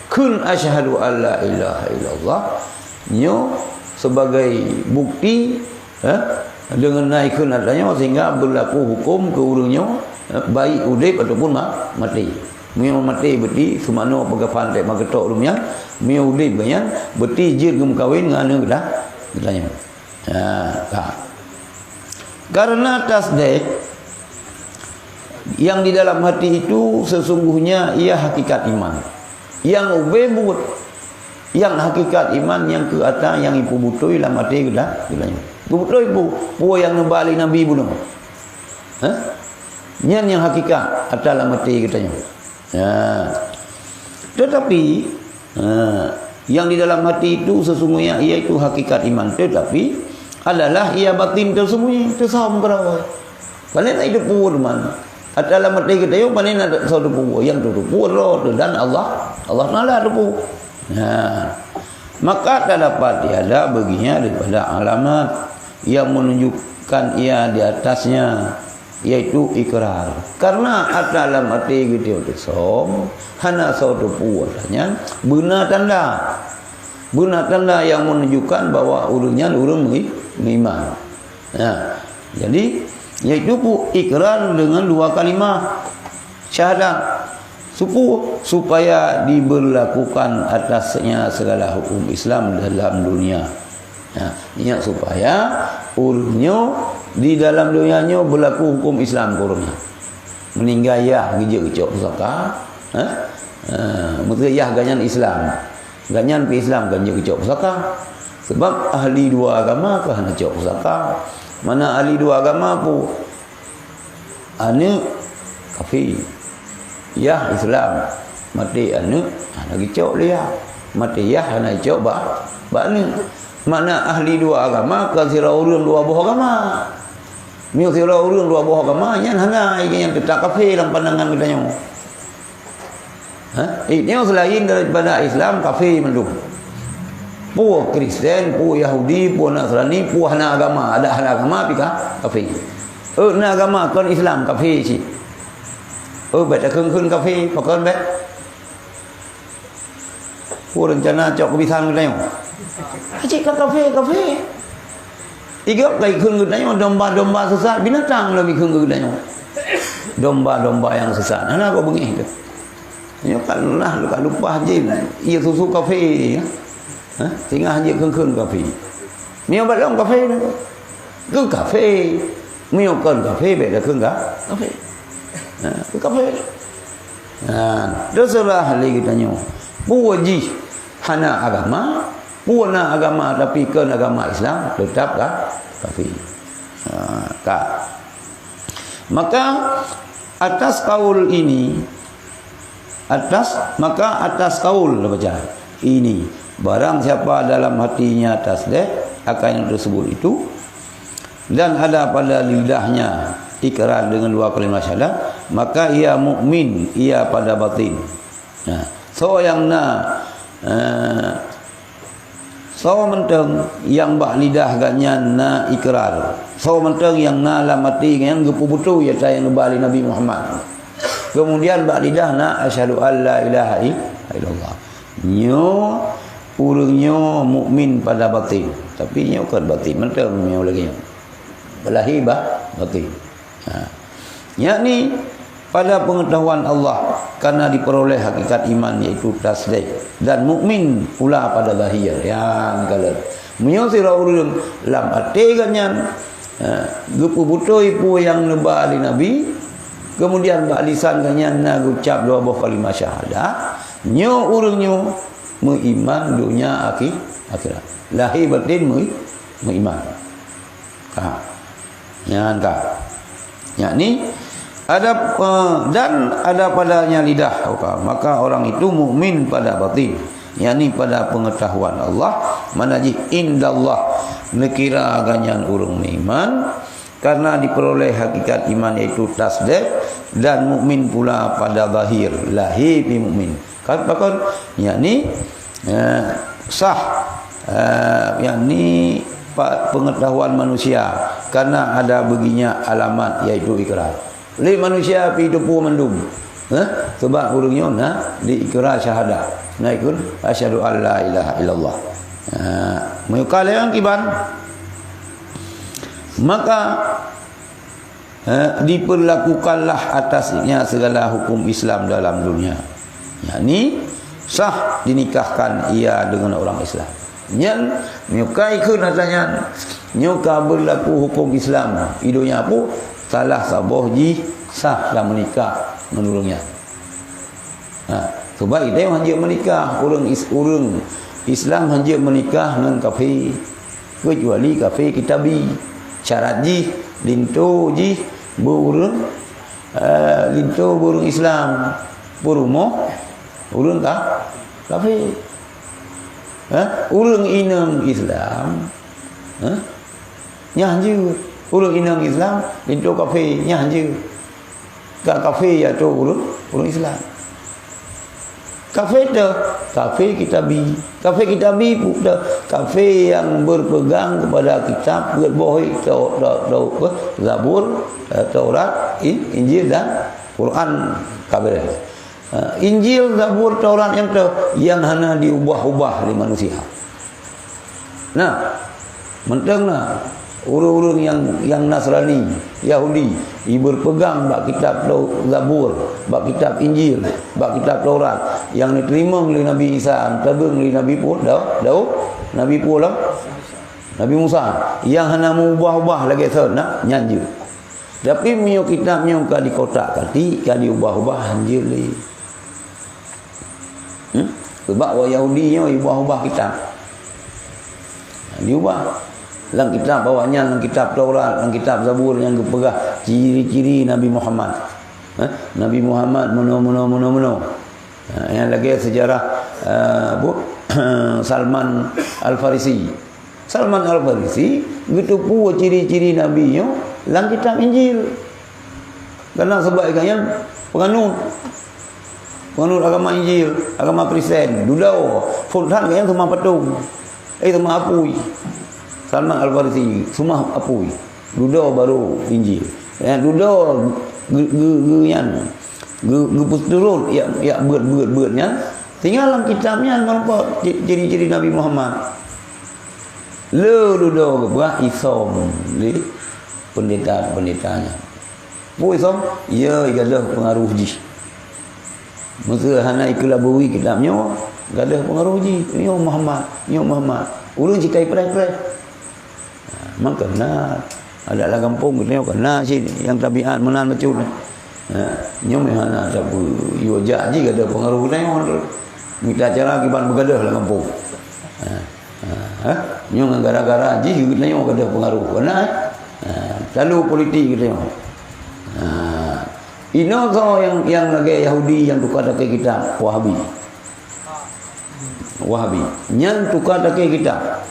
Kheun asyhadu alla ilaha illallah, nyoe sebagai bukti, eh, deungon na ikheun atra nyoe sehingga berlaku hukum keu ureuëng nyoe, eh, baik udeb ataupun ma-, maté. Meunyoe maté beuti seumanoe peugafan teuh mageutôk lom nyan, meunyoe udeb nyan beuti jeuet geumeukawen ngon aneuk geutanyoe. Ha, ka. Karena tasdik yang di dalam hati itu sesungguhnya ia hakikat iman. Yang ubé buet, yang hakikat iman nyang keu atra nyang ipeubutôi lam até geuda-, geutanyoe. Peubutôi pu-, peue nyang neuba lé Nabi bunoe. Hah? Nyan nyang hakikat atra lam até geutanyoe. Ya. Tetapi, ha, Yang di dalam hati itu sesungguhnya ia itu hakikat iman, tetapi adalah ia batin tersembunyi, teusöm keudroe. Pane na itu pue teuma. Ata lam até geutanyoe pane na soe teupeu, nyang teupeu droe teuh dan Allah, Allah Taala teupeu. Nah, maka terdapat tiada baginya daripada alamat yang menunjukkan ia di atasnya, yaitu ikrar. Karena ata lam até geutanyoe teusöm, hana soe teupeu nyan, beuna tanda. Beuna tanda yang menunjukkan bahwa ureuëng nyan ureuëng mei-, meuiman. Nah, jadi, yaitu pu-, ikrar dengan dua kalimah syahadat. Supu-, supaya diberlakukan atasnya segala hukum Islam dalam dunia. Nah, ingat supaya ureuëng nyoe di dalam dunia nyoe berlaku hukum Islam keu ureuëng nyan. Meuninggai yah geujak geucok pusaka, ha? Ha, meuninggai yah gobnyan Islam. Gobnyan pih Islam kan jeuet geucok pusaka. Sebab ahli dua agama ka hana cok pusaka. Mana ahli dua agama pu? Aneuëk kafé. Yah Islam. Maté aneuëk hana geucok lé yah. Maté yah hana geucok bak, bak aneuëk. Makna ahli dua agama ka sidroe ureuëng dua boh agama. Meunyoe sidroe ureuëng dua boh agama, nyan hana, nyang teutap kafé lam pandangan geutanyoe. Ha? Inyoe selain daripada Islam, kafé mandum. Peue Kristen, peue Yahudi, peue Nasrani, peue hana agama, adak hana agama pih ka kafé. Eh, na agama kon Islam, kafé cit. Eh, bèk takheun-kheun kafé, pakon bèk? Peue rencana cok keubisan geutanyoe? Cit ka kafé, kafé. Igok ka ikheun geutanyoe domba-domba sesat, binatang lom ikheun geutanyoe. Domba-domba nyang sesat. Hana kok beungéh tu. Nyoe kan lah ka lupa jin. Iya susu kafé, ya. Ha? Singgah jeuet kheun-kheun kafé. Nyoe balong kafé tu. Keu kafé. Meunyoe kon kafé, bèk takheun ka kafé. Ha, keu kafé. Ha, teuseurah lé geutanyoe. Peue jih hana agama, peue na agama tapi kon agama Islam, teutap ka kafé. Ha, ka. Maka atas kaul ini, atas, maka atas kaul, baca ini, barang siapa dalam hatinya tasdék akan yang tersebut itu, dan ada pada lidahnya ikrar dengan dua kalimat syahadat, maka ia mukmin, ia pada batin. Nah, soe nyang na, eh, soe mantong nyang bak lidah gobnyan na ikrar, soe mantong nyang na lam até gobnyan geupeubeutôi ata nyang geuba lé Nabi Muhammad. Kemudian bak lidah na asyhadu an la ilaha i-, illallah. Nyoe ureuëng nyoe mukmin pada batin, tapi nyoe kon batin mantong nyoe lagée nyoe. Lahé ba-, batin. Ha. Yakni pada pengetahuan Allah karena diperoleh hakikat iman yaitu tasdék dan mukmin pula pada zahir. Nyang kalon. Meunyoe sidroe ureuëng lam até gobnyan, ha, geupeubeutôi peue nyang neuba lé Nabi, kemudian bak lisan gobnyan na geucab dua boh kalimat syahadat, nyoe ureuëng nyoe meuiman donya akhi-, akhirat. Lahé batin meu-, meuiman. Ka. Nyan ka. Yakni ada, eh, dan ada padanya lidah, maka orang itu mukmin pada batin, yakni pada pengetahuan Allah, mana jih indallah, neukira gobnyan ureuëng meuiman, karena diperoleh hakikat iman yaitu tasdék dan mukmin pula pada zahir, lahé pih mukmin. Kan pakon? Yakni, eh, sah, eh, yakni pa-, pengetahuan manusia karena ada baginya alamat yaitu ikrar. Lé manusia pih teupeu mandum. Eh? Sebab ureuëng nyoe na di ikrar syahadat. Na ikun asyhadu an la ilaha illallah. Ha, meuyuka lé nyang kiban. Maka eh, diperlakukanlah atasnya segala hukum Islam dalam dunia. Yakni, sah dinikahkan ia dengan orang Islam. Nyan, nyoe ka ikheun ata nyan, nyoe ka berlaku hukum Islam. I donya pu, salah saboh jih sah lam menikah ngon ureuëng nyan. Ha, sebab geutanyoe hanjeuet meunikah, ureuëng is-, ureuëng Islam hanjeuet meunikah ngon kafé, keucuali kafé kitabi. Syarat jih, linto jih beu ureuëng, eh, linto beu ureuëng Islam, peurumoh ureuëng ka-, kafé. Ha? Ureuëng inong Islam, ha? Nyan jeuet. Ureuëng inong Islam, linto kafé, nyan jeuet. Ka kafé, ya tu ureuëng, ureuëng Islam. Kafé tu, kafé kitabi. Kafé kitabi pu-, tu, kafé yang berpegang kepada kitab, buet boh Tau-, Tau-, Tau-, apa? Zabur, eh, Taurat, In-, Injil dan Quran, kafé. Ha, Injil, Zabur, Taurat nyang tu, yang hana diubah-ubah lé manusia. Nah, mantong na ureuëng-ureuëng nyang, nyang Nasrani, Yahudi, i berpegang bak kitab Tau-, Zabur, bak kitab Injil, bak kitab Taurat, nyang neuteurimong lé Nabi Isa, neuteurimong lé Nabi pu-, Dau-, Daud, Nabi pu-, Nabi Musa, nyang hana meuubah-ubah lagée thon, nah, nyan jeuet. Tapi meunyoe kitab nyoe ka dikotak-katik, ka diubah-ubah, hanjeuet lé. Hmm? Sebab ureuëng Yahudi nyoe ubah-ubah kitab. Diubah. Lam kitab awaknyan, lam kitab Taurat, lam kitab Zabur nyang geupeugah ciri-ciri Nabi Muhammad. Ha? Nabi Muhammad meunoe, meunoe, meunoe, meunoe. Ha, nyang lagée sejarah, eh, bu-, Salman Al-Farisi. Salman Al-Farisi geuteupeue ciri-ciri Nabi nyoe lam kitab Injil. Karena sabab gobnyan penganut, penganut agama Injil, agama Kristen, dudoe, phon that gobnyan seumah patong. Eh, seumah apui. Salman Al-Farisi, seumah apui. Dudoe baru Injil. Ya, dudoe ge-, ge-, ge-, nyan. Ge-, geupeuturot jak, jak beuet, beuet, beuet nyan. Tinggai lam kitab nyan meureumpok ci-, ciri-ciri Nabi Muhammad. Le dudoe geupeugah isom lé pendeta-pendeta nyan. Peue isom? Iya, gadôh peungaroh jih. Meuseu hana ikeulabui kitab nyoe, gadôh peungaroh jih. Nyoe Muhammad, nyoe Muhammad. Ureuëng cit ka ipreh-preh. Ha, maka na, adak lam gampông geutanyoe ka na cit nyang tabiat meunan bacut. Ha, nyoe meuh hana sapeue, yue jak jih gadôh peungaroh geutanyoe. Mita cara kiban beugadôh lam gampông. Ha, ha, ha. Nyoe ngon gara-gara jih geutanyoe gadôh peungaroh. Ka na, eh? Ha, lalu politik geutanyoe. Ha, inoe soe nyang, nyang lagée Yahudi nyang tuka takée kitab, Wahabi. Wahabi. Nyan tuka takée kitab.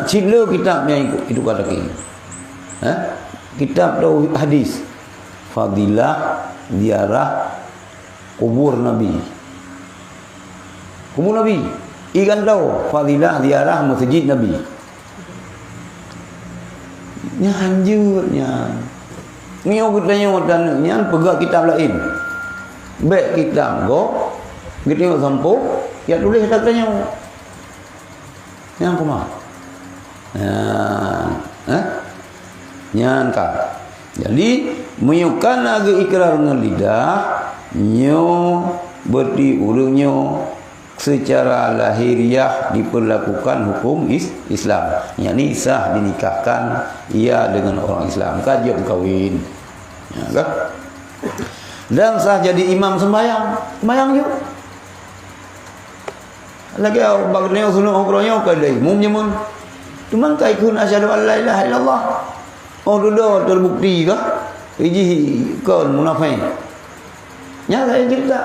Cit le kitab nyang itu, itu ka takée. Ha? Kitab tauhid hadis. Fadilah ziarah kubur Nabi. Kubur Nabi. Igan tau fadilah ziarah masjid Nabi. Nyan jeuet nyan. Nyoe geutanyoe dan nyan peugah kitab laén. Bék kitab gob, geutanyoe sampôh, ya tuléh that tanyoe. Nyan kumaha? Nyan, eh? Nyan ka. Jadi, meunyoe ka na geu-ikrar ngon lidah, nyoe berarti ureuëng nyoe secara lahiriah diperlakukan hukum is-, Islam, yakni sah dinikahkan ia dengan orang Islam, ka jeuet meukawen. Ya, kan? Dan sah jadi imam sembahyang, sembahyang jeuet. Lagée bak nyoe sunat uroe nyoe ka lé imum jameun. Cuman ka ikheun asyhadu an la ilaha illallah. Oh, dudoe teubukti kah? Ijih kon munafék. Nyan saya cerita.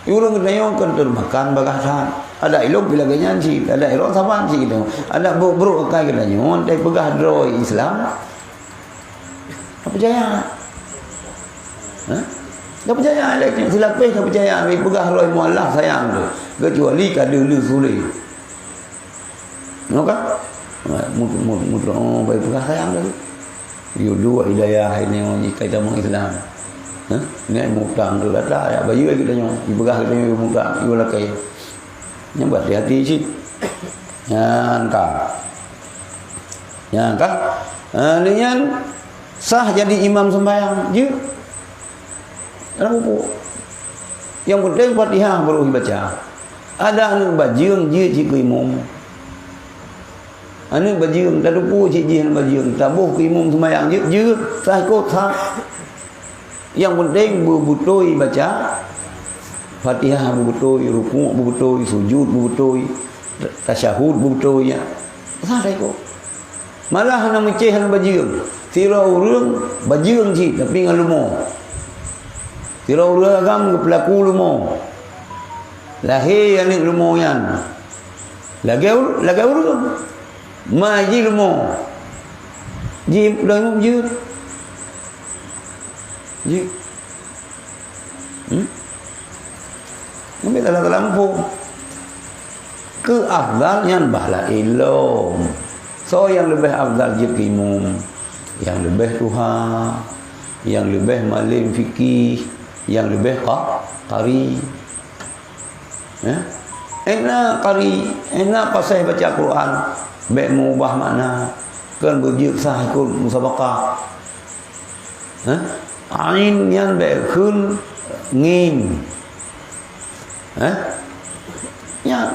Ureuëng geutanyoe kan termakan bagah that. Ada ilong pih lagée nyan cit, ada ilong saban cit gitu. Ada buruk-buruk akai geutanyoe, tapi peugah droe Islam. Tak percaya. Ha? Tak percaya lé silapeh, tak percaya. Tapi peugah droe mualaf sayang tu. Kecuali ka deuh le suléh. Nyoe ka? Mu-, mu-, mu-, oh, baik peugah sayang tadi. Yue dua hidayah ini orang jika kita orang Islam. Ha? Ni mutang tu dah, dah, ya, bayu kita nyoe. Dipeugah kita nyoe mutang, yue lakée. Nyan berhati-hati cit. Nyan ka. Nyan ka. Ha, ni nyan sah jadi imam sembahyang. Jeuet. Dalam buku. Yang penting Fatihah baru dibaca. Ada aneuk bajeueng jeuet cit keu imum. Aneuk bajeueng, tateupeue cit jih aneuk bajeueng. Taboh keu imum seumayang jeuet, jeuet. Sah ikot, sah. Yang penting beubeutôi baca Fatihah, beubeutôi rukuk, beubeutôi sujud, beubeutôi tasyahud, beubeutôi, ya. Sah ikot. Malah hana meucéh hana bajeueng. Sidroe ureuëng bajeueng cit, tapi ngon leumo. Sidroe ureuëng agam geupeulaku leumo. Lahé aneuëk leumo nyan. Lagée ur-, lagée ureuëng. Ma jih leumo. Jih leumo jeuet. Jih. Hmm? Ngambil salah-salah muphom. Keu afdal nyan bah laén lom. Soe nyang leubeh afdal jeuet keu imum? Nyang leubeh tuha, nyang leubeh malém fikih, nyang leubeh qa-, qari. Eh? Ék na qari, ék na paséh baca Quran, bék meubah makna, kon beujeuet sah ikot musabaqah. Eh? Ain nyan bék kheun ngin. Eh? Nyan.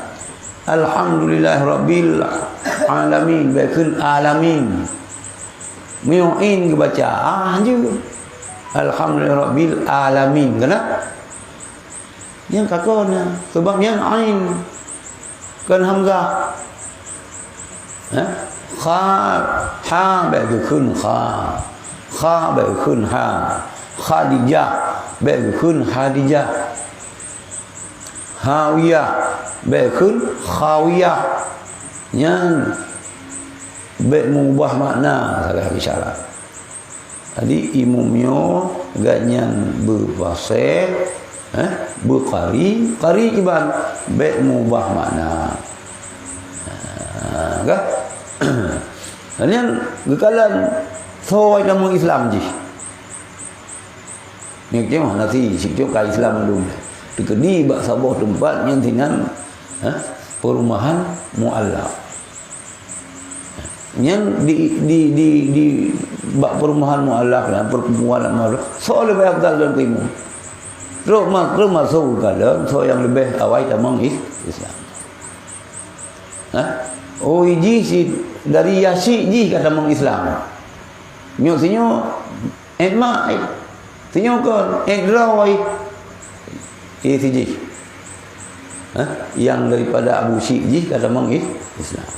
Alhamdulillahirabbil alamin, bék kheun alamin. Meunyoe in geubaca, ah, jeuet. Alhamdulillahirabbil alamin. Kenapa? Nyang ka kon nyan, sabab nyan ain, kon hamzah. Ha? Kha, ha bék geukheun kha. Kha bék geukheun ha. Khadijah bék geukheun hadijah. Hawiyah bék geukheun khawiyah. Nyan bék meubah makna sagai isyarat. Jadi, imum nyoe gobnyan beupaséh, eh, beuqari, qari kiban, bék meubah makna. Ha, ka? Nyan geukalon soe agama Islam jih. Nyoe cuma nasi, si cok ka Islam dulu. Teukeudi bak saboh teumpat nyan sinan, eh, perumahan mualaf. Nyan di, di, di, di bak perumahan mualaf nyan, perkumpulan mualaf, soe leubeh afdal lom keu imum? Trok ma-, trok masuk ke dalam, soe nyang leubeh awai tamong is-, Islam. Ha? Oh, iji si dari Yasik jih ka tamong Islam. Nyoe sinyoe Ék mak, ék. Sinyoe kon, ék droe, ék. Ék sijih. Hah? Nyang daripada Abu Syik jih ka tamong is-, Islam.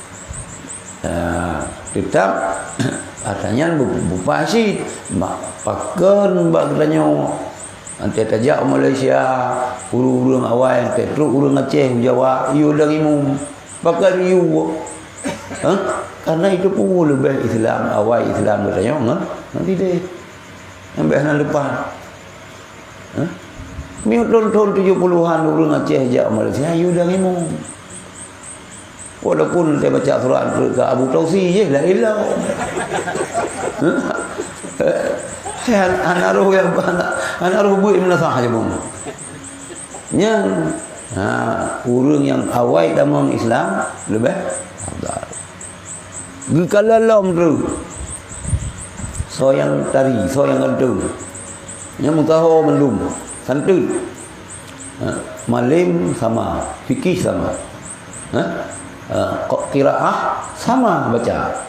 Ah, teutap, ata nyan bu-, bupa cit. Mak, pakon bak geutanyoe. Antai tajak u Malaysia, ureuëng-ureuëng awai, antai trok ureuëng Aceh u Jawa, yue dang imum. Pakon yue. Hah? Karena itu pun leubeh Islam, awai Islam geutanyoe ngon, ngon idéh. Nyang bék hana leupah. Hah? Miyueb thon-thon tujoh puluhan ureuëng Aceh jak Malaysia, yue dang imum. Walaupun teubaca surat keu Abu Tausi jih, la ilah. Hah? Hana, hana roh nyang, hana, hana roh buet meunasah je bang. Nyan, ha, ureuëng nyang awai tamong Islam leubeh afdal. Geukalon lom treuk. Soe nyang tari, soe nyang ganteng. Nyang meusaho mandum, santeut. Ha, malem sama, fikih sama. Ha? Ha, qiraah sama baca.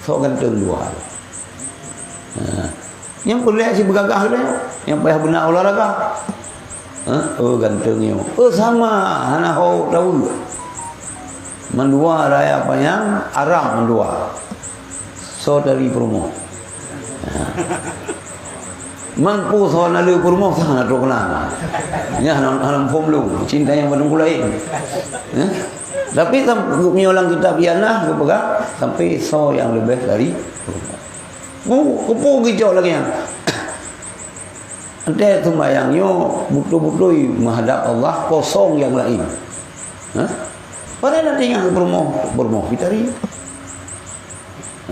Soe ganteng dua. Ha. Nyang peureulée si beugagah lé, nyang payah beuna olahraga. Ha? Oh, ganteng nyoe. Oh, sama, hana ho tahu. Mandua raya panyang, Arab mandua. Soe dari peurumoh. Ha. Mangku soe na le peurumoh, sang na trok keunan. Nya hana, hana muphom lom. Cinta nyang padum laén. Ha? Tapi sam-, meunyoe lam kitab Ianah geupeugah, sampai soe nyang leubeh dari peurumoh. Bu, keupeue geucok lagée nyan? Enteuk seumayang nyoe beutôi-beutôi meuhadab Allah, kosong nyang laén. Hah? Padahai na tinggai peurumoh, peurumoh fitari.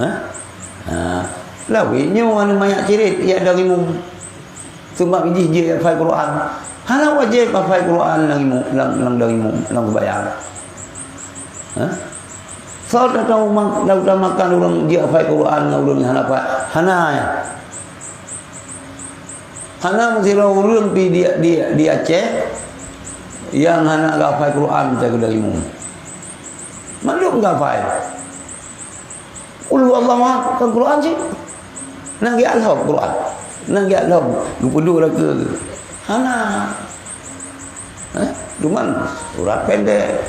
Hah? Ha. Lawét nyoe aneuk manyak cirét, ya dang imum. Seumab jih jeuet hafai Quran. Hana wajéb hafai Quran lam imum, lam, lam, lam imum, lam seumayang. Hah? Soe tahu mak-, tahu utamakan ureuëng jeuet hafai Quran ngon ureuëng hana hafai? Hana, ya. Hana meusidroe ureuëng pi di, di, di Aceh nyang hana geuhafai Quran teuh keudeh imum. Mandum geuhafai. Qul huwallahu ahad, kan Quran cit. Nang geujak lhok Quran. Nang geujak lhok geupeuduek lagée. Hana. Eh, cuman surat pendek.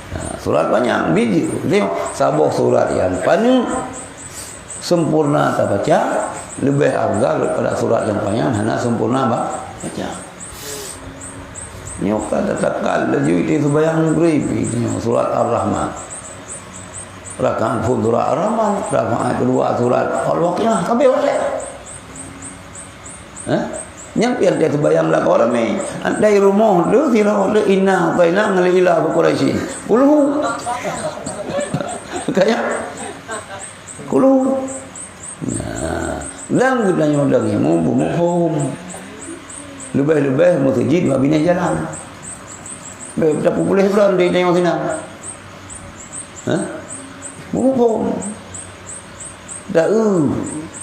Ha, surat panjang, biji. Tengok, saboh surat nyang paneuk sempurna tabaca, leubeh afdal daripada surat nyang panjang hana sempurna ba-, baca. Nyoe ka tatakat laju ite seubayang Maghrib, nyoe surat Ar-Rahman. Rakaat phon surat Ar-Rahman, rakaat keudua surat Al-Waqiah, ka abéh watée. Hah? Nyan pih ante seubayang lakoe ramé. Ante rumoh tu, sira tu, inna a'taina ngon ila Quraisyin. Kulhu. Kaya. Kulhu. Nah, dan geutanyoe lagée mu, bu muphom. Leubeh-leubeh meuseujid bak binéh jalan. Beh, tapeupuléh droe di tanyoe sinan. Hah? Bu muphom. Taeu,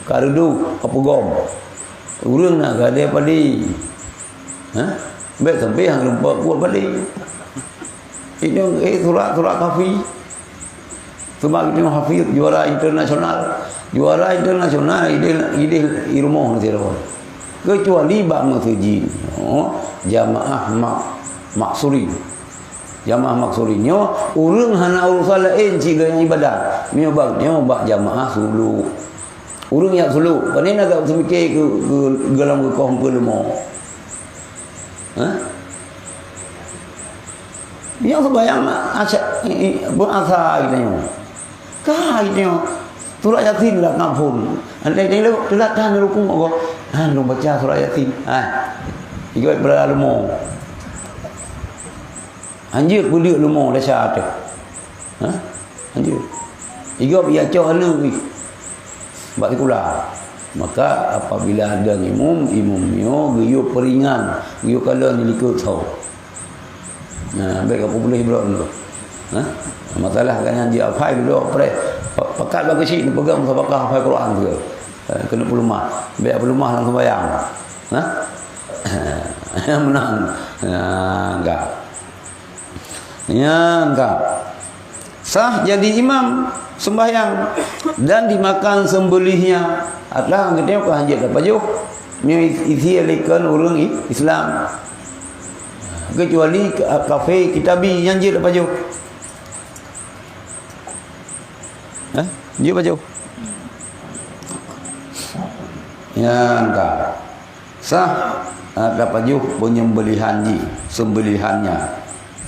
ka reudôk, ka peugom. Ureuëng na gadée padé. Hah? Bék sampé han lumpah kuat padé. Itu, eh, surat-surat kafi. Sebab itu hafiz juara internasional. Juara internasional ideh, ideh i rumoh nanti dah. Kecuali bak meuseujid. Oh, jamaah mak-, maksuri. Jamaah maksuri nyoe, ureuëng hana urusan laén cit geuh nyang ibadat. Nyoe bak, nyoe bak jamaah suluk. Ureuëng nyang suluk, pane na gak seumiké keu, keu, geulam geukoh peue leumo. Hah? Nyang seubayang asa, i, i, beurasa geutanyoe. Ka geutanyoe. Surat Yasin lah kampung. Andai teulat tan rukun Allah. Han lôn baca surat Yasin. Ha. Igoe beurala leumo. Hanjeuet peudeuek leumo desya teuh. Ha? Hanjeuet. Igob ya cok aneuk jih bak sikula. Maka apabila ada imum, imum nyoe geuyue peuringan, geuyue kalon di likot tho. Nah, bék ka puléh brok nyoe. Ha? Masalah kan nyan jih afai dulu preh. Pa-, pakat bak keuchik neupeugah musabaqah hafai Quran tu. Eh, keuneuk peuleumah. Bék peuleumah lam seumayang. Ha? Meunang. Nah, enggak. Nyan ka. Sah jadi imam sembahyang dan dimakan sembelihnya. Adalah geutanyoe ka hanjeuet tapajoh. Nyoe isi lé kon ureuëng i-, Islam. Kecuali ka-, kafé kitabi nyang jeuet tapajoh. Eh? Jeuet pajoh. Nyan ka. Sah, ah, tapajoh penyembelihan jih, sembelihannya.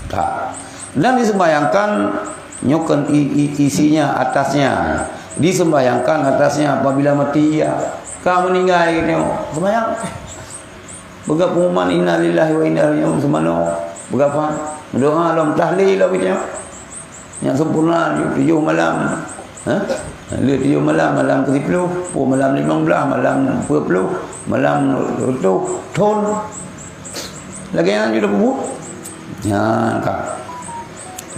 Ka. Dan disembahyangkan nyoken i-, i-, isinya atasnya. Disembahyangkan atasnya apabila mati ia. Ka meninggai gitu. Sembahyang. Peugah pengumuman inna lillahi wa inna ilaihi raji'un semano. Peugah apa? Berdoa lom tahlil lom gitu. Nyang sempurna tujoh malam. Ha? Lheueh tujoh malam, malam ke sepuluh, pun malam limong belas, malam dua puluh, malam reutôh thon. Lagée nyan jeuet peubuet. Nyan ka.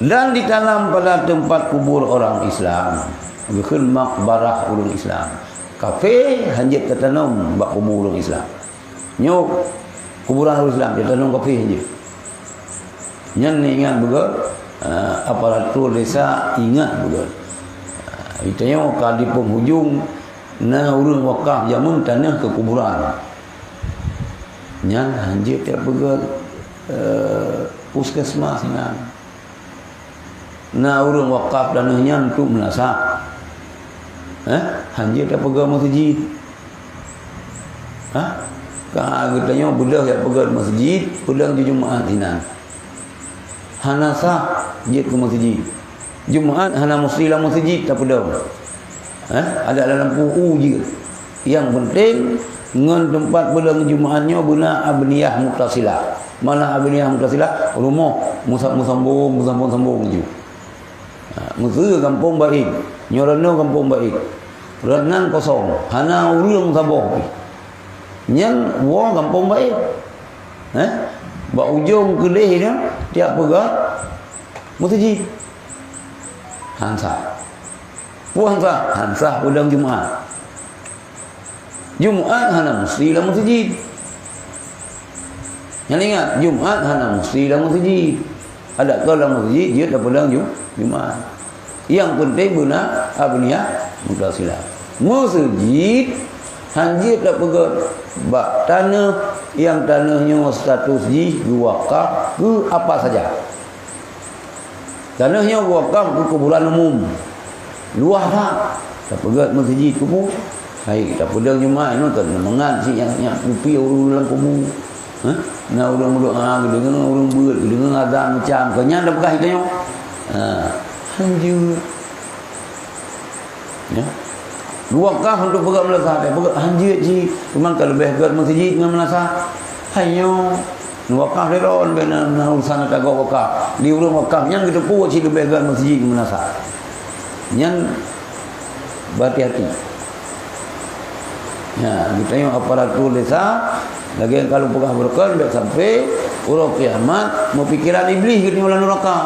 Dan ditanam pada tempat kubur orang Islam. Geukheun makbarah ureuëng Islam. Kafé hanjeuet tatanom bak kubur ureuëng Islam. Nyoe kuburan ureuëng Islam, tatanom kafé hanjeuet. Nyan ingat beugét, eh, aparatur desa ingat beugét. Eh, geutanyoe ka di penghujung na ureuëng wakaf jameun tanoh keu kuburan. Nyan hanjeuet tapeugét, eh, puskesmas nyan. Na ureuëng wakaf tanoh nyan untuk meunasah. Eh, hanjeuet tapeugét meuseujid. Hah? Ka geutanyoe beudôh jak peugét meuseujid, peudong di Jumaat sinan. Hana sah jeuet keu meuseujid. Jumaat hana musti lam meuseujid tapeudong. Hah? Adak lam lampu u jeuet. Nyang penting, ngon teumpat peudong Jumaat nyoe beuna abniyah muttasilah. Mana abniyah muttasilah? Rumoh musa-, meusambong, meusambong-sambong ju. Ha, meuseu gampông Baét. Nyoe rot nyoe gampông Baét. Rot nan kosong. Hana ureuëng saboh pih. Nyan woe gampông Baét. Eh? Bak ujong keudeh nyan, tiep peugah meuseujid. Han sah. Peue han sah? Han sah peudong Jumaat. Jumaat hana musti lam meuseujid. Nyan ingat, Jumaat hana musti lam meuseujid. Adak keu lam meuseujid, jeuet tapeudong Ju-, Jumaat. Nyang penting beuna abniyah muttasilah. Meuseujid hanjeuet tapeugét bak tanoh nyang tanoh nyoe status jih geuwakaf keu apa saja. Tanoh nyoe geuwakaf keu kuburan umum. Luwah that. Tapeugét meuseujid kubu. Hai, tapeudong Jumaat nyoe kan mangat si nyang, nyang kupi ureuëng lam kubu. Hah? Na ureuëng meudoá, geudeungoe ureuëng beuet, geudeungoe azan macam, keu nyan tapeugah geutanyoe. Ha, hanjeuet. Ya. Wakaf untuk peugét meunasah, peugét hanjeuet cit, cuman ka leubeh gét meuseujid ngon meunasah. Hai nyoe, wakaf lé droen, bèk na, na urusan ata gob wakaf. Di ureuëng wakaf nyan geuteupeue cit leubeh gét meuseujid ngon meunasah. Nyan Berhati-hati. Ya, geutanyoe aparatur desa, lagèe nyang ka lôn peugah baroekon, bèk sampai uroe kiamat meupikeran Iblih geutanyoe lam nuraka.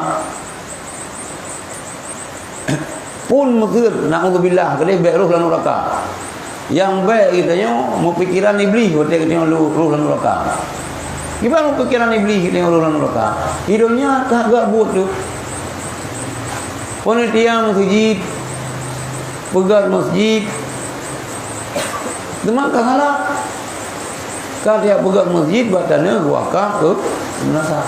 Phôn meukheun, naudzubillah, keudeh bèk roh lam nuraka. Nyang bèk geutanyoe meupikeran Iblih watèe geutanyoe roh, roh lam nuraka. Kiban meupikeran Iblih geutanyoe roh lam nuraka? Di donya ka geubuet tu. Panitia meuseujid, peugét meuseujid, teuma ka salah. Ka tajak peugét meuseujid bak tanoh wakaf keu meunasah.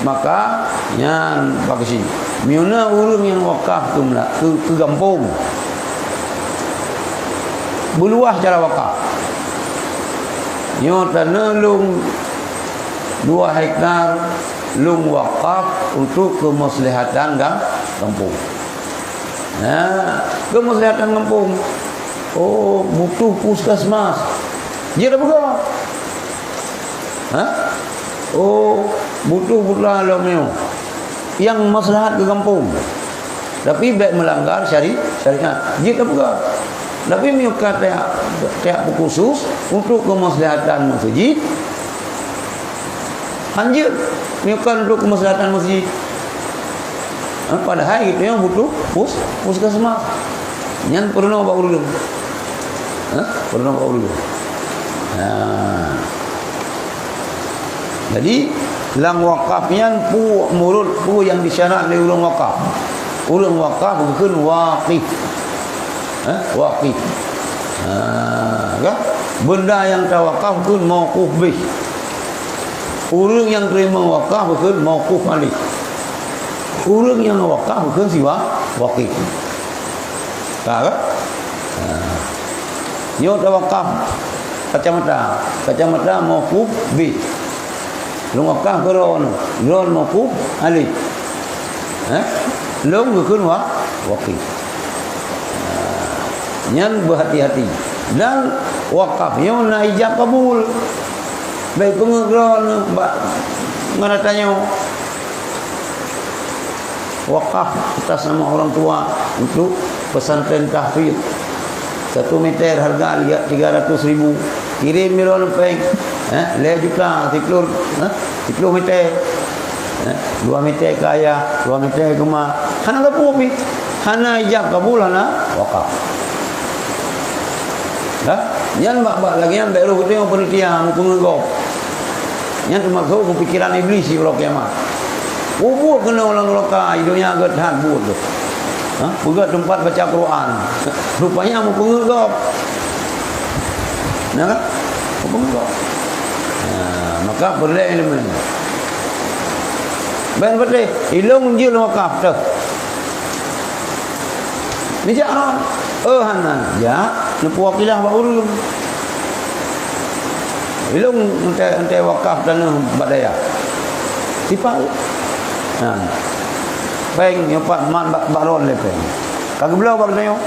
Maka nyan pakri. Meunyoe na ureuëng nyang wakaf keu meula-, keu, keu gampông, beuluwah cara wakaf. Nyoe tanoh lôn dua hektar, lôn wakaf untuk keumaslahatan ga-, gampông. Nah, keumaslahatan gampông. Oh, butuh puskesmas. Jeuet tapeugah. Ha? Oh, butuh putra lom nyoe. Nyang maslahat keu gampông. Tapi bèk meulanggar syari-, syariat. Jeuet tapeugah. Tapi meunyoe ka tajak, tajak peukhusus untuk keumaslahatan meuseujid, hanjeuet, meunyoe kon untuk keumaslahatan meuseujid. Ha, padahai geutanyoe butuh pus-, puskesmas. Nyan peurunoe bak ureuëng. Ha? Peurunoe bak ureuëng. Ha. Jadi, lam wakaf nyan peue meunurot peue nyang disyarat lé ureuëng wakaf. Ureuëng wakaf geukheun waqif. Eh, waqif. Ha, kan? Benda nyang tawakaf kheun mauquf bih. Ureuëng nyang teurimong wakaf kheun mauquf alaih. Ureuëng nyang wakaf kheun siwa waqif. Ka, kan? Ha. Nyoe tawakaf kacamata. Kacamata mauquf bih. Lôn wakaf keu droeneuh, droeneuh mauquf alaih. Eh? Lôn geukheun wa-, waqif. Nyan beuhati-hati. Dan wakaf nyoe na ijab kabul. Bèk peungeut droeneuh bak ngon ata nyoe. Wakaf atas nama orang tua untuk pesantren tahfiz. Satu meter harga tiga ratus ribu. Kirim di luar péng. Eh, lhèe juta, siploh, eh, siploh meter. Eh, dua meter keu ayah, dua meter keu mak. Hana leupeue pih. Hana ijab kabul, hana wakaf. Dah? Nyan bak-bak lagèe nyan bèk roh geutanyoe panitia meupeungeut gob. Nyan teumasok peupikiran Iblih di uroe kiamat. Peubuet keunoe lam nuraka, di donya gèt that buet tu. Ha? Peugèt teumpat baca Quran. Rupanya meupeungeut gob. Nah, kan? Meupeungeut gob. Nah, maka peureulèe ileumèe. Ban patéh, ilôn jeuet wakaf teuh. Neujak rot. Oh, hana jak, neupeuwakilah bak ureueng. Ilôn entée, entée wakaf tanoh bak dayah. Sipat. Ha. Péng nyoe pat mat bak, bak droeneuh lé péng. Ka geubloe bak geutanyoe.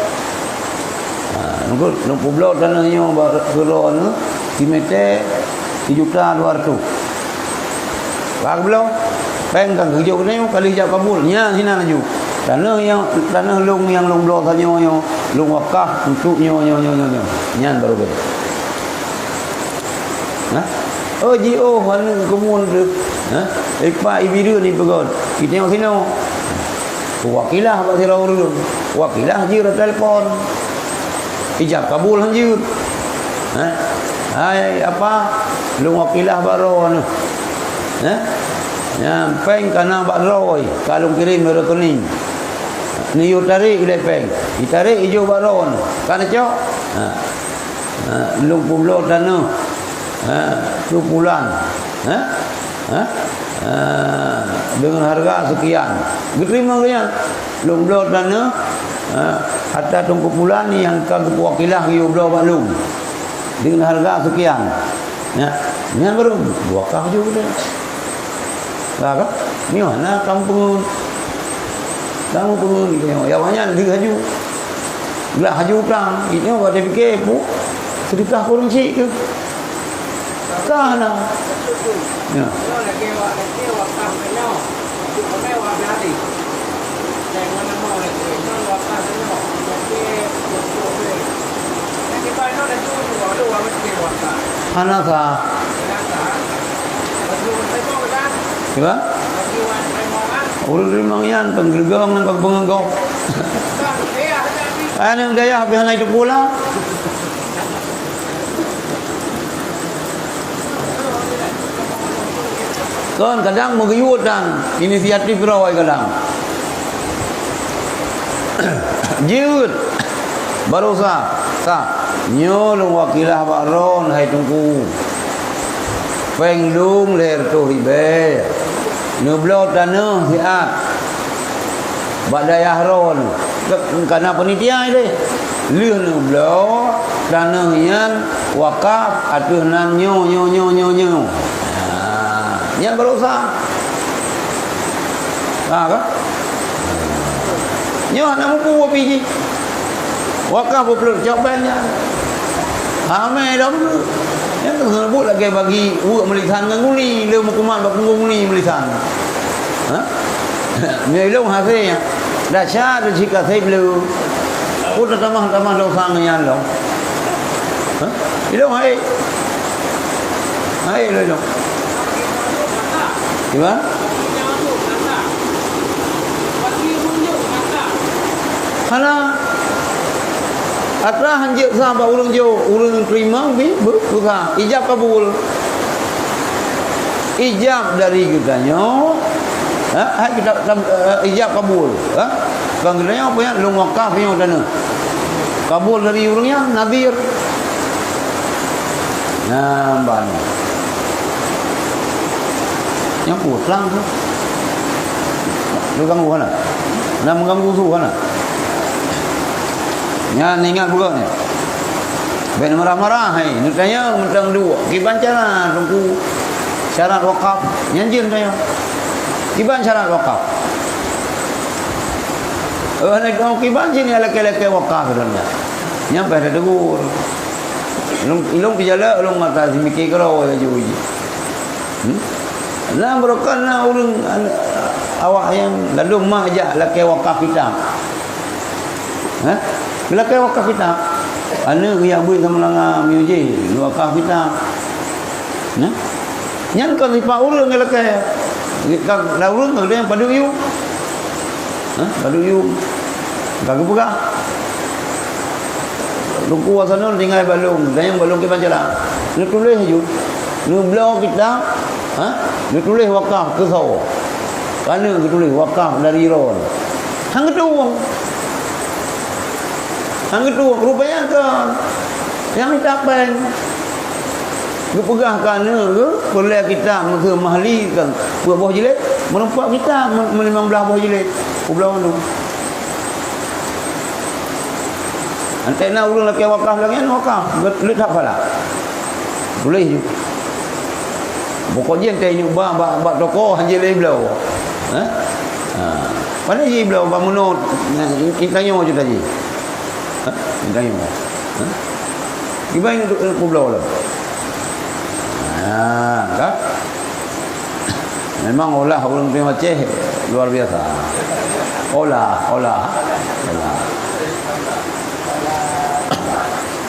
Ha, nungku, nungku bloe tanoh nyoe bak keu droeneuh, simeté sijuta dua ratus. Ka geubloe, péng ka geujok geutanyoe, ka lheueh jak kabul. Nyan sinan laju. Tanoh nyang, tanoh lôn nyang lôn bloe tanyoe nyoe, lôn wakaf untuk nyoe, nyoe, nyoe, nyoe, nyoe. Nyan baru beuh. Nah. Oh, jiôh aneuk keumun teuh. Nah. Ipak ibireuen ipeugöt. Geutanyoe sinoe. Wakilah bak sidroe ureueng. Wakilah jeuet telepon. Ijab kabul hanjeuet. Ha? Hai apa? Lôn wakilah bak droeneuh. Ha? Nyan péng ka na bak droe, ka lôn kirém lé rekening. Neuyue tarek ilée péng. Itarek ijok bak droeneuh. Ka na cok? Ha. Ha, lôn peubloe tanoh. Ha, keu pulan. Ha? Ha? Ha, deungon hareuga seukian. Geuteurimong lé nyan. Lôn bloe tanoh, ha, ata teungku pulan nyang ka geupeuwakilah geuyue bloe bak lôn. Deungon hareuga seukian. Nyan, nyan baru dua kah ju deh. Lah kan? Nyoe na kamoe peungeut. Kamoe peungeut nyoe. Ya, awaknyan lheueh haju. Lah haju utang. Nyoe watèe pike pu, seudeukah kureueng chik keuh. Ka na. Ya. Hana sah. Kiban? Ureueng teurimong nyan penggeugong ngon peungeugong. Aneuk dayah pih hana jiteupeue lah. Kon kadang meugeuyue dan inisiatif droe kadang. Jeuet. Baroesa, sah. Nyoe lôn wakilah bak droen, hai Teungku. Péng lôn lhèe reutôh ribèe. Neubloe tanoh siat. Bak dayah droen. Ka-, kana panitia deh. Lheueh neubloe tanoh nyan wakaf ateueh nan nyoe, nyoe, nyoe, nyoe, nyoe. Ha, nyan baroesa. Ha, ka? Nyoe hana mupu pih jih. Wakaf beuplot cok banyak. Ramé dah beutôi. Nyan teungoh buet lagèe bagi uek meulisan ngon guni, lé meukumat bak punggong guni meulisan. Ha? Nyoe ilong hasé. Dah sya dah cika sai bleu. Ku tatamah-tamah dosa ngon nyan long. Ha? Ilong hai. Hai lo ilong. Kiban? Hana. Atra hanjeuet sa bak ureueng jok, ureueng teurimong bi beu-, beusah. Ijab kabul. Ijab dari geutanyoe, ha, hai kita, tam-, eh, ijab kabul, ha. Kon geutanyoe apa nyan, lôn wakaf nyoe tanoh. Kabul dari ureueng nyan, nadhir. Nah, ban. Nyang peue trang tu? Lu ganggu hana? Nah, mengganggu su hana? Nyan ingat buka ni. Bèk marah-marah, hai. Neutanyong mantong dua. Kiban cara, Teungku, syarat wakaf? Nyan jeuet neutanyong. Kiban syarat wakaf? Eh, hana kiban sini lakèe-lakèe wakaf sebenarnya. Nyan payah tegur. Ilong, ilong pih jalak, ilong mata simiké keudroe laju jih. Hmm? Nah, barokon na ureueng, an-, awak nyang ladôm mah jak lakèe wakaf kitab. Hah? Lakèe wakaf kitab. Aneuk geujak beuet sama langa miyuji, wakaf kitab. Nah? Nyan kon sipat ureueng nyang lakèe. Ka, ka ureueng ka geutanyoe padub yum. Hah? Padub yum. Ka geupeugah. Teungku Hasanul tinggai bak lôn, dan nyang bak lôn kiban cara. Neutuléh laju. Neubloe kitab, ha? Neutuléh wakaf keu soe. Ka na geutuléh wakaf dari droen. Han geutueng. Han geutueng. Rupanya kon. Nyang mita péng. Geupeugah keu aneuk geuh, peureulèe kitab meuseu mahli kan, peuet boh jilid, meurumpok kitab me-, meulimong blaih boh jilid. Peubloe mandum. Antai na ureueng lakèe wakaf lagèe nyan, wakaf, geu-, leuet that phala. Tuléh ju. Pokok jih antai nyoe ba, ba, bak toko hanjeuet lé bloe. Hah? Ha. Pane jibloe bak meunoe, intanyoe ju tadi. Ha? Intanyoe. Ha? Kiban nyoe peubloe lom. Ha, ka? Memang olah ureueng Aceh luar biasa. Olah, olah, olah.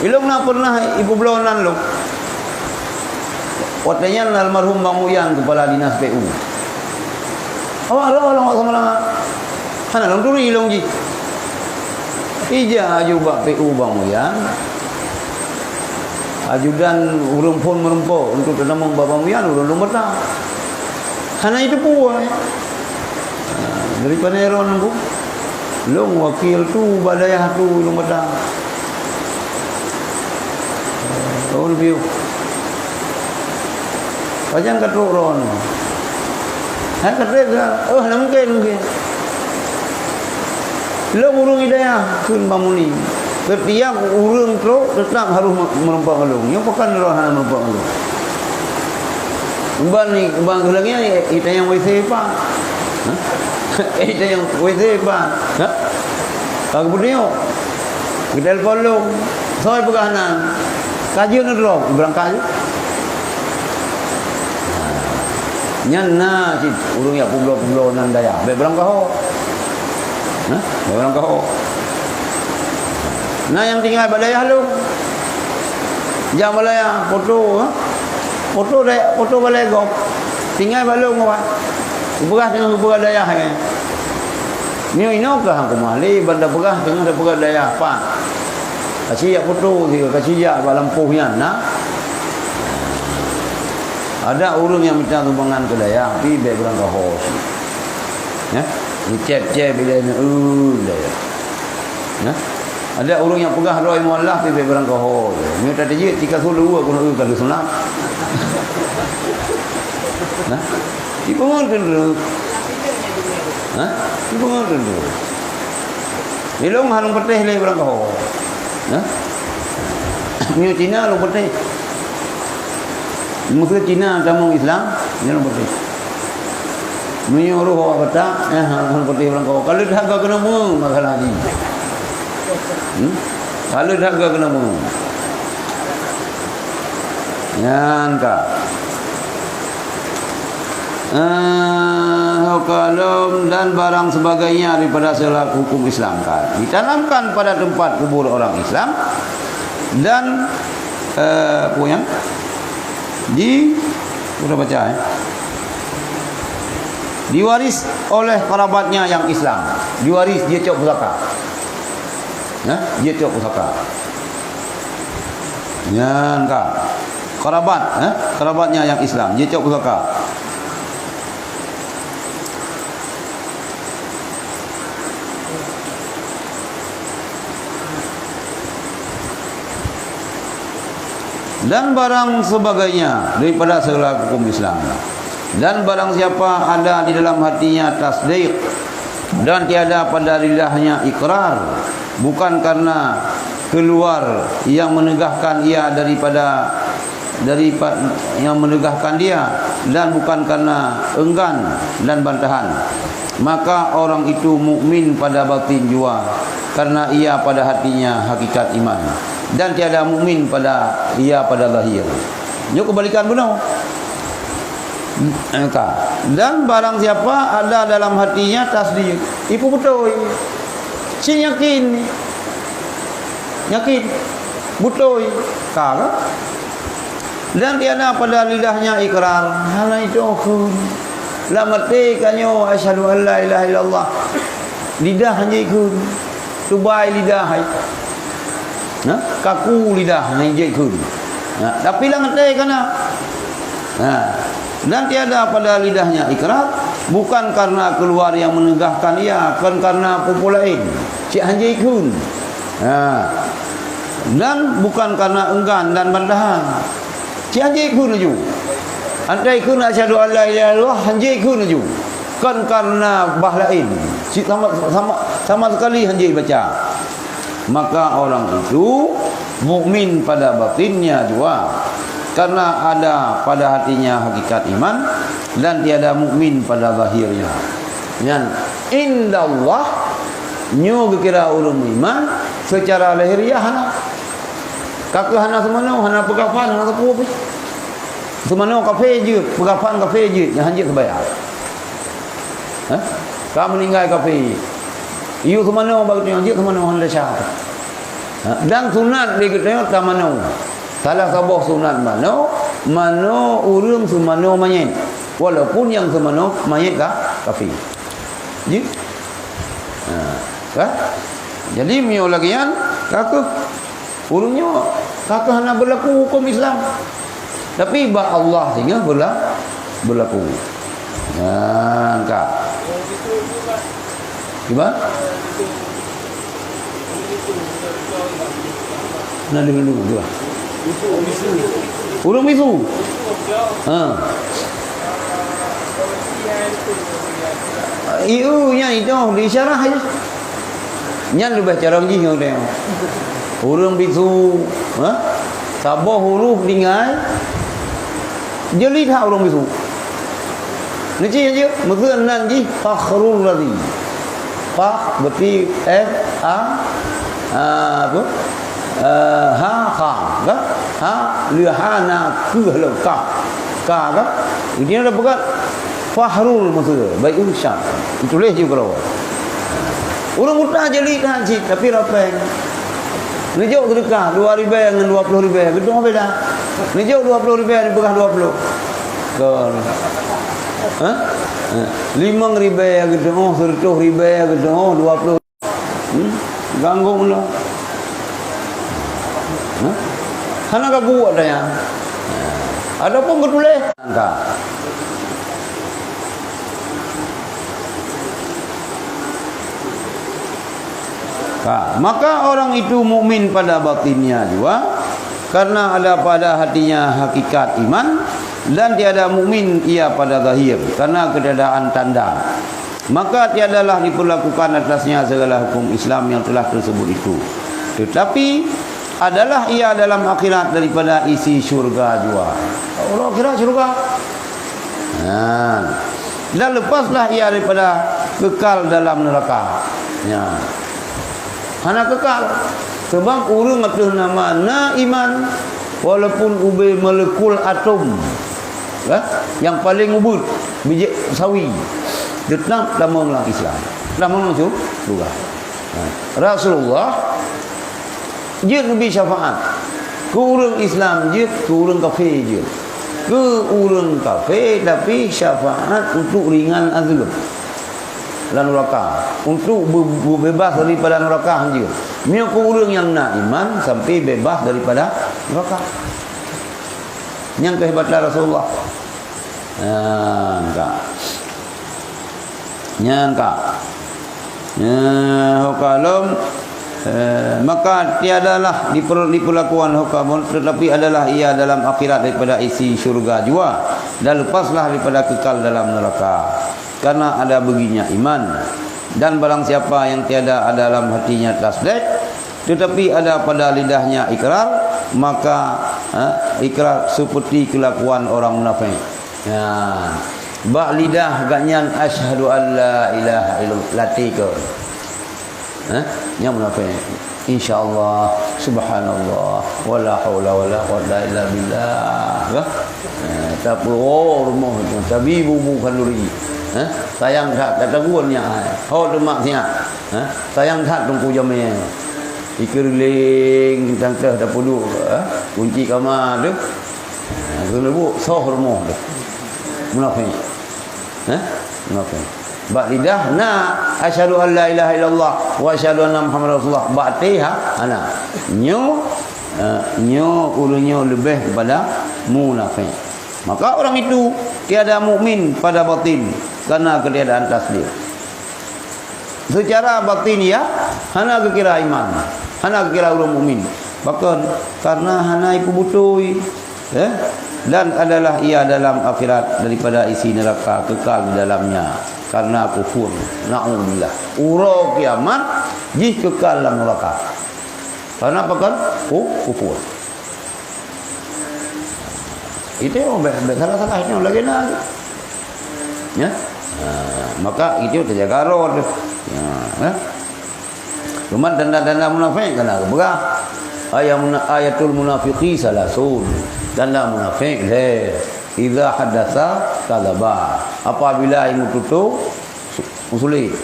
Ilong na pernah ibu bloe nan lom. Watèe nyan almarhum Bang Muyan kepala dinas P U. Awak roh lom awak sama lama. Hana lom turi ilong jih. Ija aju bak P U Bang Muyan. Ajudan ureueng phôn meurumpok untuk teutamong bak Bang Muyan, ureueng lôn meuta. Hana jiteupeue, eh. Ha, dari pane ron ku. Lôn wakil tu bak dayah tu lôn meuta. Oh, leubeh. Pajan ka trok ron. Hai ka trok ka. Oh, hana mungken, mungken. Lôn ureueng hidayah, kheun Bang Muni. Setiap ureueng trok tetap harus me-, meurumpok ngon lôn. Nyoe pakon droe hana meurumpok ngon lôn. Ban, ban lagèe nyan, itanyong W C pat. Ha? Itanyong W C pat. Ha? Ka geupeudiyok. Geutelepon lôn. Soe peugah nan? Ka jeuet neuh droe, beurangkat jih. Nyan na cit ureueng nyang peubloe-peubloe nan dayah. Bèk beurangkat ho. Nah, bèk beurangkat ho. Na nyang tinggai bak dayah lôn. Jak bak dayah, foto, ha? Foto dayah, foto balai gob. Tinggai bak lôn, Wan. Geupeugah teungoh geupeugah dayah, eh. Nyoe inoe keuh han keumah lé, ban tapeugah teungoh tapeugah dayah, pat. Aci jak foto sigoe, aci jak bak lampôh nyan, na. Ada ureueng nyang mita sumbangan keu dayah, tapi bèk beurangkat ho. Ya? Dicép-cép ilèe neu-eu dayah. Ya? Ada ureueng nyang peugah droe mualaf, tapi bèk beurangkat ho. Nyoe tateujeut tika sulu, aku neu-eu ka lheueh sunat. Nah, ipeungeut keu Ha? Ipeungeut keu. Ilôn han lôn patéh lé beurangkat ho. Ha? Meunyoe Cina lôn patéh. Meuseu Cina tamong Islam, nyan lôn patéh. Meunyoe roh awak Batak, eh, han lôn patéh beurangkat ho. Ka lheueh that ka keuneuk meungeut masalah jih. Hmm? Ka lheueh that ka keuneuk meungeut. Nyan ka. Eh, kalon dan barang sebagainya daripada segala hukum Islam, kan, ditanamkan pada tempat kubur orang Islam dan, eh, apa yang di, udah baca, eh? Diwaris oleh kerabatnya yang Islam. Diwaris, dia cok pusaka. Nah, dia cok pusaka. Nyan ka. Kerabat, eh? Kerabatnya yang Islam. Dia cok pusaka. Dan barang sebagainya daripada segala hukum Islam. Dan barang siapa ada di dalam hatinya tasdik, dan tiada pada lidahnya ikrar, bukan karena keluar yang menegahkan ia daripada, dari pa-, yang menegahkan dia, dan bukan karena enggan dan bantahan, maka orang itu mukmin pada batin jua, karena ia pada hatinya hakikat iman, dan tiada mukmin pada ia pada zahir. Nyoe kebalikan bunoe. Ka. Dan barang siapa ada dalam hatinya tasdik, ipeubutôi. Cit yakin. Yakin. Butôi. Ka, kan? Dan tiada pada lidahnya ikrar. Hana itu kheun. Lam até ka nyoe, "Asyhadu an la ilaha illallah." Lidah hana kheun. Tubai lidah hai. Nah, kaku lidah hana jeuet kheun. Nah, tapi lam até ka na. Nah, dan tiada pada lidahnya ikrar, bukan karena keluar yang menegahkan ia, kon karena peue-peue laén. Cit hana jeuet kheun. Nah, dan bukan karena enggan dan bantahan. Cit hana jeuet kheun laju. Antai kheun asyhadu an la ilaha illallah, hana jeuet kheun laju. Kon karena bah laén. Cit sama, sama, sama sekali hana jeuet baca. Maka orang itu mukmin pada batinnya jua, karena ada pada hatinya hakikat iman, dan tiada mukmin pada zahirnya. Nyan, indallah, nyoe geukira ureueng meuiman, secara lahiriah hana. Ka keuh hana seumanoe, hana peukafan, hana sapeue pih. Seumanoe kafé jeuet, peukafan kafé jeuet, nyan hanjeuet seubayang. Hah? Ka meuninggai kafé. Yue seumanoe bak geutanyoe, jeuet seumanoe hana desya. Ha, dan sunat lé geutanyoe tamanoe. Salah saboh sunat manoe, manoe ureueng seumanoe manyét. Walaupun nyang seumanoe manyét ka kafé. Jeuet? Ha, kan? Jadi, meunyoe lagèe nyan, ka keuh ureueng nyoe ka keuh hana beulaku huköm Islam. Tapi bak Allah singoh beula-, beulaku. Nyan ka. Kiban? Na deungoe dulu, dua. Ureueng bisu. Ha. Ieu nyan itu diisyarah aja. Nyan leubeh carông jih ngon teuh. Ureueng bisu, ha? Saboh huruf tinggai, Jeuet that ureuëng bisu. Neuci jeuet, meuseu nan jih fakhrur razi. Fakh berarti F A, a, apa? Eh, ha, kha, ka? Ha, lheueh ha na kheueh lom ka. Ka, ka? Jadi ada peugah fakhrur meuseu, baik urusan. Dituléh jih keudroe. Ureuëng buta jeuet that cit, tapi rapeng. Neujok seudeukah dua ribèe ngon dua ploh ribèe, geuteupeue beda. Neujok dua ploh ribèe, neupeugah dua ploh. Kon. Hah? Hah. Limong ribèe geuteupeue, seureutôh ribèe geuteupeue, dua ploh. Hmm? Ganggu ulôn. Hah? Hana ka buet dah nyan. Ataupun geutuléh. Ka. Ka. Maka orang itu mukmin pada batinnya jua, karena ada pada hatinya hakikat iman, dan tiada mukmin ia pada zahir, karena ketiadaan tanda. Maka tiadalah diperlakukan atasnya segala hukum Islam yang telah tersebut itu. Tetapi adalah ia dalam akhirat daripada isi syurga jua. Allah akhirat syurga. Nah, dan lepaslah ia daripada kekal dalam neraka. Ya. Hana kekal. Sebab ureuëng ateueh nama na iman, walaupun ubé molekul atom, ya, yang paling ubit, bijéh sawi, tetap tamong lam Islam. Tamong lam syurga. Ha. Rasulullah jeuet neubi syafaat. Keu ureuëng Islam jeuet, keu ureuëng kafé jeuet. Keu ureuëng kafé, tapi syafaat untuk ringan azeueb lam nuraka, untuk be-, beubeubaih daripada nuraka hanjeuet. Meunyoe keu ureuëng nyang na iman sampai beubaih daripada nuraka. Nyang keuhebatan Rasulullah. Nyang ka. Nyang ka. Nyang ka lom, eh, maka tiadalah diper-, diperlakuan hukamun, tetapi adalah ia dalam akhirat daripada isi syurga jua, dan lepaslah daripada kekal dalam neraka. Karena ada baginya iman. Dan barang siapa yang tiada ada dalam hatinya tasdik, tetapi ada pada lidahnya ikrar, maka, ha, ikrar seperti kelakuan orang munafik. Ya. Bak lidah gobnyan, "Asyhadu an la ilaha illallah," latih ke. Ha? Nyang munafik. "Insya Allah, subhanallah, wala haula wala quwwata illa billah." Ka? Eh, tapi, oh, rumoh tu, tapi bubu khanduri. Ha? Sayang that, kata gurun nya, hai. Ho tu mak siap. Ha? Sayang that Teungku Jamil. Ikeuling tangkah dapur duek, ha? Kunci kama tu. Ha, keuneuk buet soh rumoh tu. Munafik. Ha? Munafik. Bak lidah na, "Asyhadu an la ilaha illallah wa asyhadu anna Muhammadar Rasulullah." Bak até ha, hana. Nyoe, eh, nyoe ureuëng nyoe leubeh daripada munafik. Maka orang itu tiada mukmin pada batin karena ketiadaan tasdik. Secara batin ia hana geukira iman, hana geukira ureuëng mukmin. Pakon? Karena hana ipeubeutôi. Eh? Dan adalah ia dalam akhirat daripada isi neraka kekal di dalamnya karena kufur. Na'udzubillah. Uroe kiamat jih kekal lam neraka. Karena apa kan? Ku-, kufur. Itu yang bèk, bèk salah-salah nyoe lagèe na. Ya? Ha, maka itu teujaga rot. Ya, ya. Cuma tanda-tanda munafik kan ada peugah. Ayat muna-, ayatul munafiqi salasun. Tanda munafik lhèe. Idza haddatsa kadzaba. Apabila meututoe, usulit.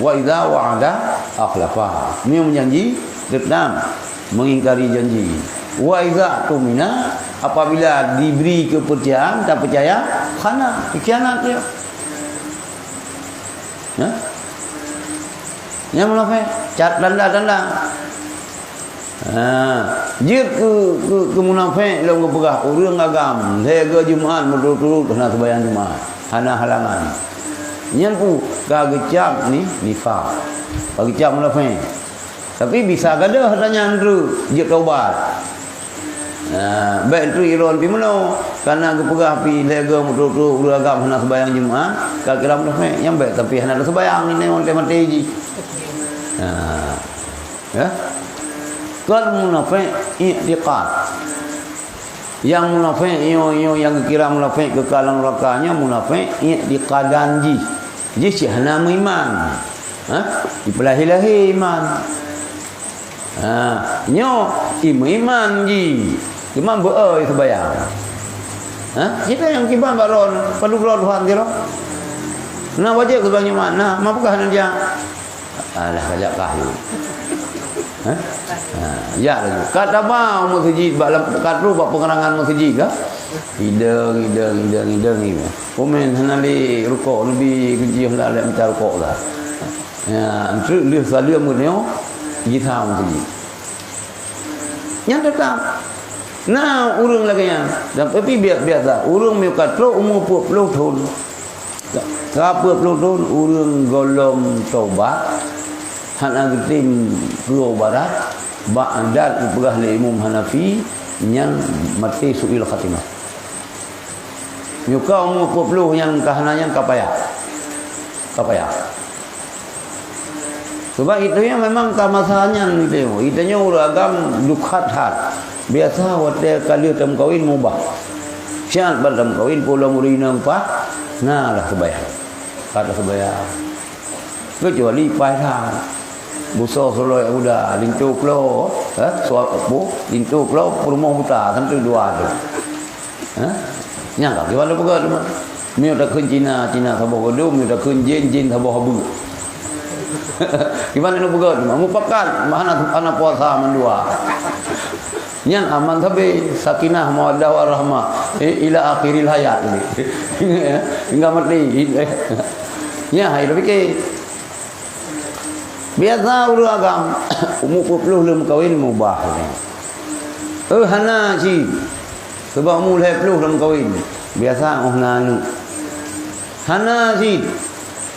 Wa idza wa'ada akhlafa. Meunyoe meujanji, teutap mengingkari janji. Wa idza tumina, apabila diberi kepercayaan, tak percaya, khana, khianat dia. Ya? Nyang munafik, cat tanda-tanda. Ha, jeuet keu, keu, keu munafik lom geupeugah ureuëng agam, lhèe goe Jumat meuturot-turot hana seumayang Jumat, hana halangan. Nyan peue ka geucap ni, nifak. Ka geucap munafik. Tapi bisa gadôh tanyan treuk jeuet tobat. Ha, bèk treuk ilôn pih meunoe, kana geupeugah pih lhèe goe meuturot-turot ureuëng agam hana seumayang Jumat, ka kira munafik. Nyan bèk, tapi hana seumayang, ini maté-maté jih. Ha. Ya? Kon munafik i'tiqad. Nyang munafék nyoe, nyoe nyang geukira munafék keukalan nuraka nyoe munafék i'tiqadan jih. Jih cit hana meuiman. Ha? Dipeulahé-lahé iman. Ha, nyoe imeuiman jih. Cuma beu-e seubayang. Ha? Kita nyang kiban baron, padub droe Tuhan sidroe. Na wajéb seubayang Jumat, na, ma peugah hana jak? Alah, ka jak kah yue. Ha? Ha, jak laju. Ka taba u meuseujid bak lam, ka troh bak peungerangan meuseujid kah? Idong, idong, idong, idong, idong. Komen hana lé rukok, neubi kunci hana lé mita rukok dah. Ya, treuk lheueh saleuem geutanyoe jitha meuseujid. Nyan teutap na ureuëng lagée nyan. Dan tapi biasa, ureuëng meunyoe ka trok umu peuet ploh thon, ka peuet ploh thon ureuëng gohlom tobat, hana geutem keu ubat, bak adat geupeugah lé Imam Hanafi, nyan maté su'il khatimah. Nyoe ka umu peuet ploh nyan ka hana nyan ka payah. Ka payah. Sebab itu ya memang ka masa nyan itu. Itu nyoe ureuëng agam dukat hat. Biasa watée ka lheueh tameukawen mubah. Syarat ban tameukawen pulang ureuëng inong pah, na lah seubayang. Ka ada seubayang. Kecuali paih that. Busoe sulôi uda, linto klo, eh, suap apu, linto klo, peurumoh buta, tentu dua tu. Eh? Nyang ka kiban peugah tu mah. Meunyoe takheun Cina, Cina saboh godo, meunyoe takheun jin, jin saboh abu. Kiban peugah tu mah. Mupakat, hana, hana puasa mandua. Nyan aman sabe, sakinah, mawaddah, warahmah. Eh, ila akhiril hayat ni. Hingga mati. Nyan hai tapike. Biasa ureuëng agam, umu peuet ploh lheueh meukawen mubah. Eh, hana cit. Sebab umu lhée ploh lheueh meukawen. Biasa oh na aneuëk. Hana cit.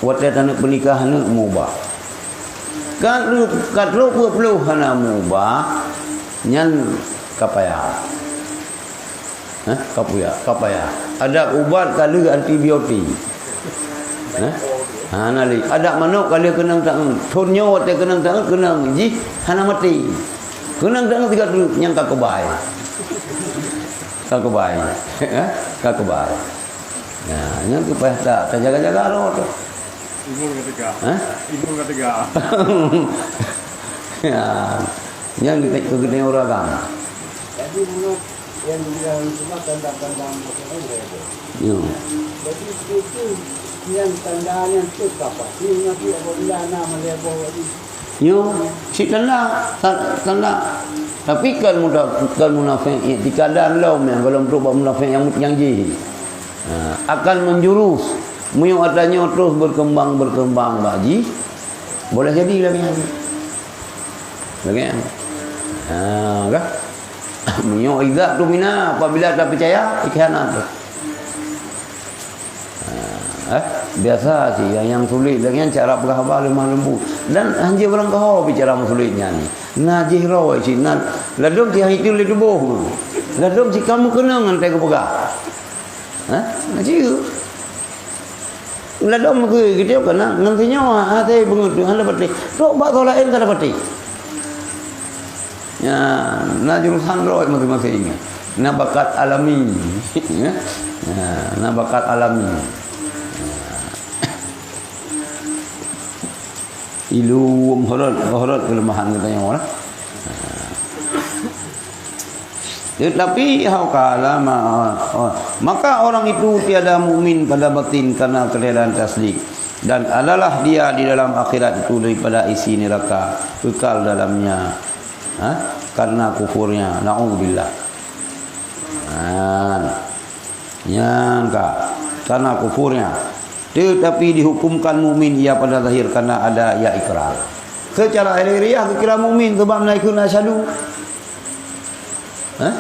Watée taneuk peunikah aneuëk mubah. Ka, ka trok peuet ploh hana mubah, nyan ka payah. Hah? Ka payah, ka payah. Adak ubat ka lheueh antibiotik. Hah? Ha, na lé. Adak manok ka lheueh keunong taeun. Thon nyoe watée keunong taeun, keunong jih hana maté. Keunong taeun sigoe treuk nyang ka keubai. Ka keubai. Hah? Ka keubai. Nah, nyan keu payah tak tajaga-jaga roh tu. Ilmu ka teuga. Hah? Ilmu ka teuga. Ya. Nyan keu geutanyoe ureuëng agam. Jadi, menurut yang dibilang cuma tanda-tanda masalah ya, Bu. Ya. Jadi, itu yang tandanya tu apa? Ini nanti apabila anak melihat bahwa ini. Ya, cit tanda, ta-, tanda. Tapi kan muda, kan munafék i'tikadan lom nyang gohlom trok bak munafék nyang, nyang jih. Ha, akan menjurus. Meunyoe atra nyoe terus berkembang, berkembang bak jih, boleh jadi lagée nyan. Lagée nyan. Ha, kah? Meunyoe idza tumina, apabila tapeucaya, ikhianat tu. Ha, eh, biasa cit nyang, nyang sulet lagée nyan cara peugah haba lemah lembut. Dan hanjeuet barang keuhai bicara meusulet nyan. Na jih roh cit, na ladom cit han iteueng lé tuboh. Ladom cit ka meukeunong ngon teuka peugah. Ha? Ngaji ke? Ladom ke gitu kan? Ngon sinyoe hase beungeut hana patéh. Trok bak soe laén ka patéh. Ya, na jurusan droe masing-masing. Na bakat alami. Ya. Ya, na bakat alami. Ilum horot, horot kelemahan geutanyoe lah. Tetapi hau kala ma-, oh, maka orang itu tiada mukmin pada batin karena ketiadaan tasdik, dan adalah dia di dalam akhirat itu daripada isi neraka, kekal dalamnya, ha, karena kufurnya. Naudzubillah. Nah, nyang ka, karena kufurnya. Tetapi dihukumkan mukmin ia pada zahir karena ada ia ikrar. Secara lahiriah geukira mukmin sebab na ikheun asyhadu. Hah?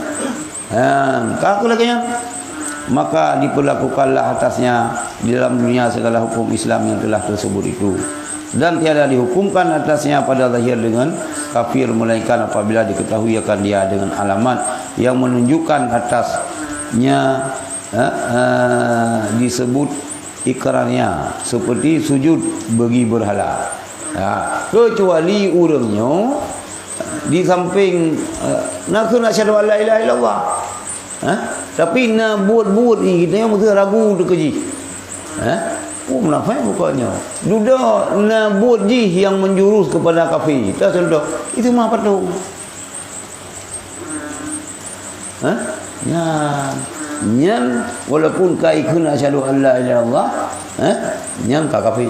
Ha, ka aku lagée nyan. Maka diperlakukanlah atasnya di dalam dunia segala hukum Islam yang telah tersebut itu. Dan tiada dihukumkan atasnya pada zahir dengan kafir, melainkan apabila diketahui akan dia dengan alamat yang menunjukkan atasnya, ha, ha, disebut ikrarnya, seperti sujud bagi berhala. Ha, kecuali ureuëng nyoe di samping, eh, na kheun asyhadu an la ilaha illallah. Ha? Tapi na buet-buet jih, geutanyoe meusti ragu teuh keu jih. Ha? Oh, munafék bukannya. Dudoe na buet jih yang menjurus kepada kafé. Kita contoh, itu mah patung. Ha? Nyan, nyan walaupun ka ikheun asyhadu an la ilaha illallah, ha? Nyan ka kafé.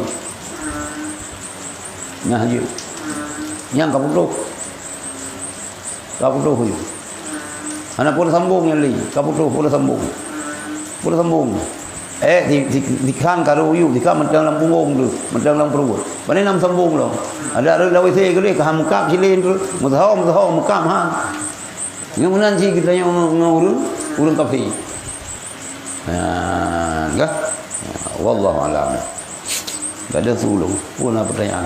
Nah, jeuet. Nyan ka putôh. Ka putôh jeuet. Hana pun sambung nyan lé, ka putôh pun sambung. Pun sambung. Eh, di, di, dikhan ka ruyuk, dikhan mantong lam punggong tu, mantong lam pruet. Pane nam sambung lom. Ada rot lawét se gede, ka mukab silén tu, meusaho, meusaho, mukab han. Nyoe meunan cit geutanyoe ngon, ngon ureueng, ureueng kafé. Ha, dah. Ya, wallahu alam. Gak ada sulung. Pun apa pertanyaan?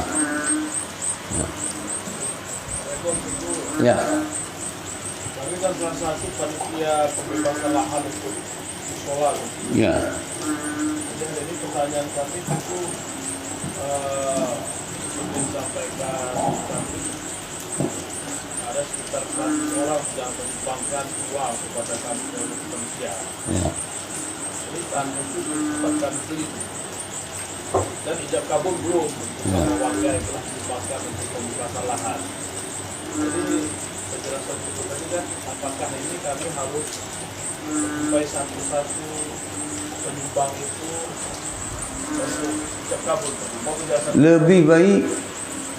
Ya. Ya. Kami kan salah satu panitia pembebasan lahan untuk musola. Ya. Jadi pertanyaan kami itu, eh, ingin sampaikan kami ada sekitar seratus orang yang menyumbangkan uang kepada kami dari panitia. Ya. Jadi kan itu disebabkan beli. Dan ijab kabul belum. Ya. Sama warga yang telah menyumbangkan untuk pembebasan lahan. Jadi penjelasan itu tadi kan, apakah ini kami harus sampai satu-satu penyumbang itu untuk ijab kabul? Mau penjelasan? Lebih baik,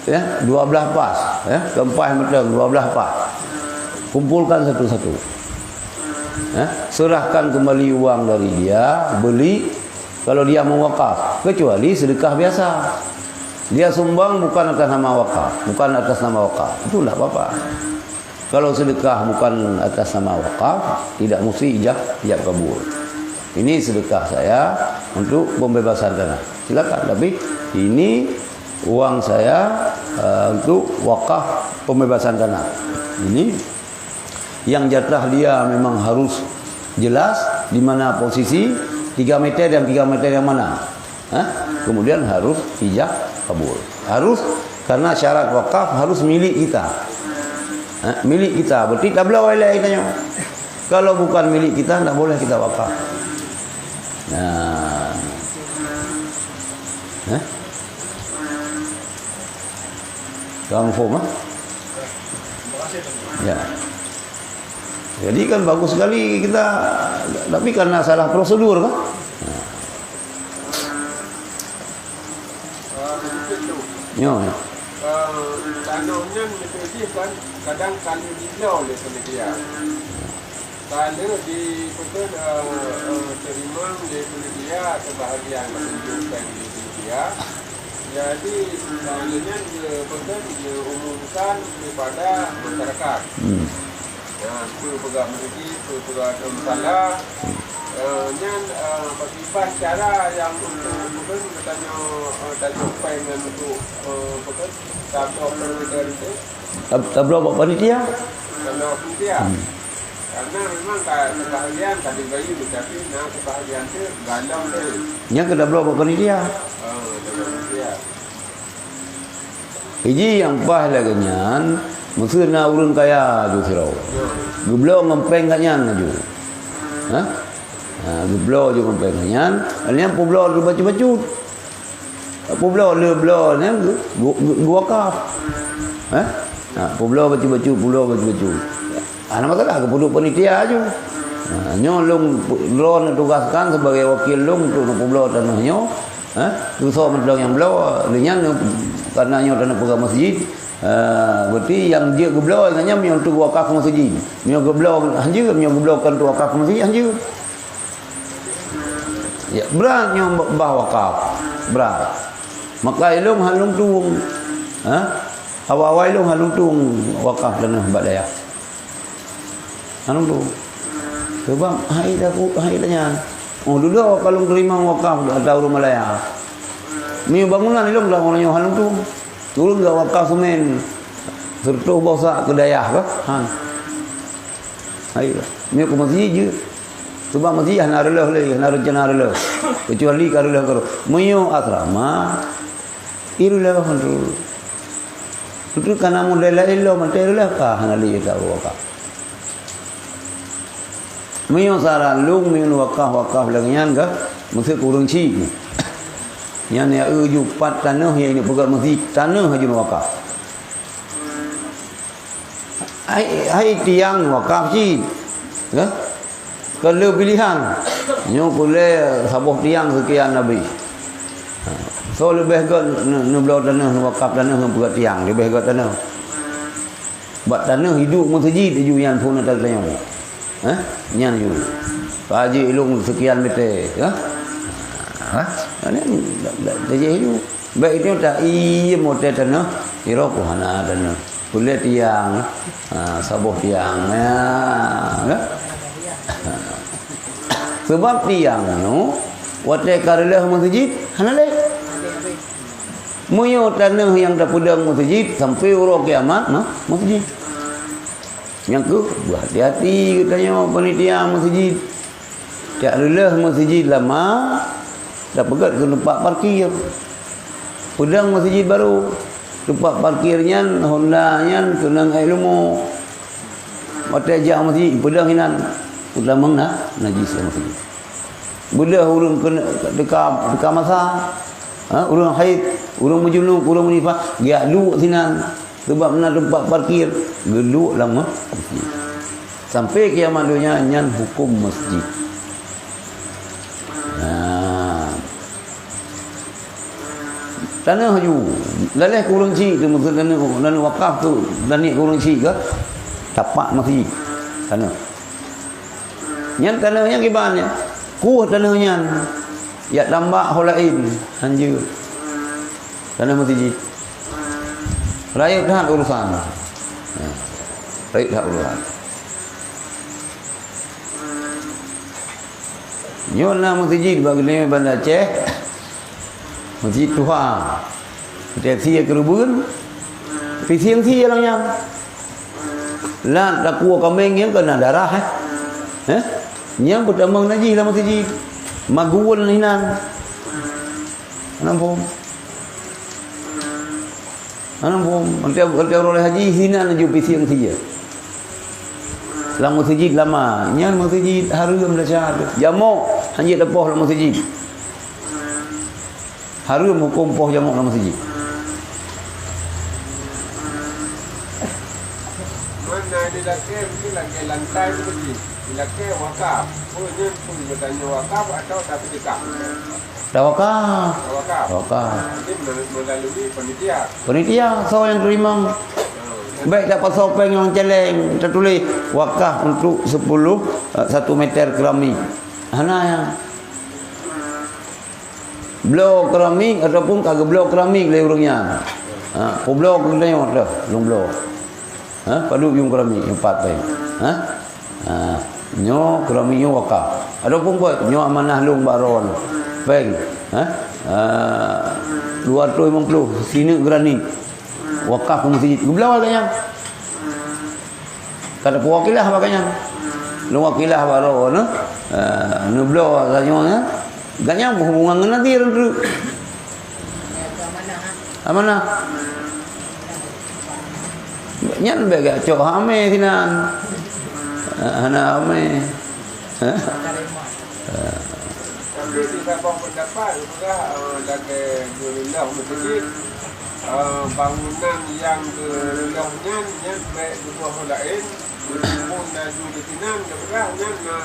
ya, dua belas pas, ya, keempat macam dua belas pas. Kumpulkan satu-satu. Ya, serahkan kembali uang dari dia, beli, kalau dia mau wakaf, kecuali sedekah biasa. Dia sumbang bukan atas nama wakaf, bukan atas nama wakaf. Itu tidak apa-apa. Kalau sedekah bukan atas nama wakaf, tidak mesti ijab, ijab kabul. Ini sedekah saya untuk pembebasan tanah. Silakan, tapi ini uang saya, eh, untuk wakaf pembebasan tanah. Ini yang jatah dia memang harus jelas di mana posisi tiga meter dan tiga meter yang mana. Ha? Kemudian harus ijab kabul. Harus, karena syarat wakaf harus milik kita. Ha? Milik kita. Berarti tabloe ilée tanyoe. Kalau bukan milik kita, tidak boleh kita wakaf. Nah. Ha? Kamu faham, ha? Ya. Jadi kan bagus sekali kita, tapi karena salah prosedur kan? Nyo, nyo. Tanoh nyan meuteujih kan kadang ka lheueh jibloe lé panitia. Ka lheueh di, peue kheun, eh, eh, teurimong lé panitia, sebahagian ka tunjukkan lé panitia. Jadi, eh, lé nyan, eh, peue kheun, diumumkan kepada masyarakat. Hmm. Ya, peue peugah meuseujid, peue peugah musala. Eh, nyan, eh, pakriban cara nyang untuk mungken geutanyoe, eh, tanyoe péng nyan untuk, eh, peue kheun, tabloe panitia. Tab-, tabloe bak panitia? Tabloe panitia. Hmm. Karena memang ka sebahagian ka dibayeue, tapi na sebahagian tu galom tu. Nyan keu tabloe bak panitia. Oh, tabloe panitia. Iji nyang paih lagée nyan, meuseu na ureuëng kaya ju sidroe. Geubloe ngon péng gobnyan laju. Ha? Ha, geubloe ju ngon péng gobnyan, nyan peubloe bacut-bacut. Peubloe le bloe nyan geu-, geu-, geu-, geuwakaf. Ha? Ha, peubloe bacut-bacut, peubloe bacut-bacut. Hana masalah, geupeuduek panitia laju. Ha, nyoe lôn, lôn tugaskan sebagai wakil lôn untuk neupubloe tanoh nyoe. Ha, keu soe mantong nyang bloe, lé nyan karena nyoe tanoh peugah masjid. Ha, berarti nyang jeuet geubloe nyan nyoe untuk wakaf masjid. Nyoe geubloe hanjeuet, nyoe geubloe kon untuk wakaf masjid hanjeuet. Ya, brat nyoe bah wakaf. Brat. Maka ilôn han lôn tueng. Ha? Awai-awai ilôn han lôn tueng wakaf tanoh bak dayah. Anu tu. Sebab hai dah ku, hai dah nyan. Oh, dudoe ka lôn teurimong wakaf atau ureuëng Malaya. Meunyoe bangunan ilôn dah ureuëng nyoe han lôn tu. Turun gak wakaf semen. Sertoh boh sak keu dayah kah? Han. Hai dah. Meunyoe keu masjid jeuet. Sebab masjid hana reuloh lé, hana reuncana reuloh. Kecuali ka reuloh ka reuloh. Meunyoe asrama, ireuloh tu. Itu kana model laén lom, mantong ireuloh ka hana lé tahu apa. Meunyoe saran lôn, meunyoe wakaf-wakaf lagèe nyan ka, meuseu kureueng chik. Nyan ya eu ju pat tanoh nyang neupeugöt meuseujid, tanoh aju wakaf. Hai, hai tiang wakaf cit. Ka? Keu lheueh pilihan. Nyoe peureulèe saboh tiang seukian habéh. Ha. Soe leubeh göt ne-, neubloe tanoh, neuwakaf tanoh, neupeugöt tiang, leubeh göt tanoh. Bak tanoh hidup meuseujid aju nyan phon ata tanyong. Hah? Nyan aju. Pak Haji ilong seukian meter, ha? Ha? Nyan dak, dak, dak jadi aju. Baik itu tak iya motor tanoh, iro ku hana tanoh. Peureulèe tiang, ha, saboh tiang. Ya, kan? Sebab tiang nyoe watèe ka reuloh meuseujid, hana lé. Meunyoe tanoh nyang tapeudong meuseujid, sampoe uroe kiamat, nah, meuseujid. Nyang keuh, beuhati-hati geutanyoe panitia meuseujid. Tiep reuloh meuseujid lama, tapeugöt keu teumpat parkir. Peudong meuseujid barô. Teumpat parkir nyan, Honda nyan, keunong èk leumo. Watèe jak meuseujid, peudong inan. Utamong na, najis lam meuseujid. Beudôh ureueng keunong teuka, teuka masa, ha, ureueng haid, ureueng meujunub, ureueng meunifas, geujak duek sinan. Sabab na teumpat parkir, geuduek lam meuseujid. Sampoe kiamat donya nyan huköm meuseujid. Nah. Tanoh aju. Laleh kureueng chik tu, maksud tanoh, tanoh wakaf tu, tanoh kureueng chik ka? Tapak meuseujid. Tanoh. Nyan tanoh nyan kiban nyan. Kueh tanoh nyan. Jak tambak ho laén. Hanjeuet. Tanoh meuseujid. Rayeuk that urusan. Ya. Rayeuk that urusan. Nyoe na meuseujid bak geuneuk Banda Aceh. Meuseujid tuha. Teusie keureubeuen. Pisieng sie lam nyan. Lat takue kaméng nyang keuna darah, eh. Eh? Nyang peutamong najih lam meuseujid. Magun hinan. Nampak? Hana muphom, tiep, tiep uroe lhèe haji, hinan laju pisieng sie. Lam meuseujid lama, nyan meuseujid hareuem desya. Jamok, hanjeuet tapoh lam meuseujid. Hareuem huköm poh jamok lam meuseujid. Mana di lakèe, mungkin lakèe lantai tu kecil. Di lakèe wakaf. Oh, nyan pun geutanyoe wakaf atau tapi dekat. Tawakal. Tawakal. Tawakal. Jadi melalui, melalui panitia. Panitia, soe nyang teurimong. Baik tak pasoe péng nyang celeng, tatuléh wakaf untuk sepuluh, eh, satu meter keramik. Hana nyang bloe keramik ataupun ka geubloe keramik lé ureueng nyan. Ha, peubloe keu geutanyoe teuh, lôn bloe. Ha, padub yuem keramik, empat péng. Ha? Ha, nyoe keramik nyoe wakaf. Ataupun buet, nyoe amanah lôn bak droeneuh. Péng. Ha? Ha, dua ratus lima puluh, sineuk granit. Wakaf keu meuseujid. Geubloe lagèe nyan. Ka tapeuwakilah bak gobnyan. Lôn wakilah bak droeneuh. Ha, neubloe lagèe nyan. Gobnyan berhubungan ngon nadhir teuk. Amanah. Nyan bèk geucok hamé sinan. Hana hamé. Tapi di saboh pendapat, peugah, eh, lagèe geureuloh meuseujid, eh, bangunan nyang geureuloh nyan, nyan bèk geuboh laén, Meunyoe na ju di sinan, geupeugah nyan na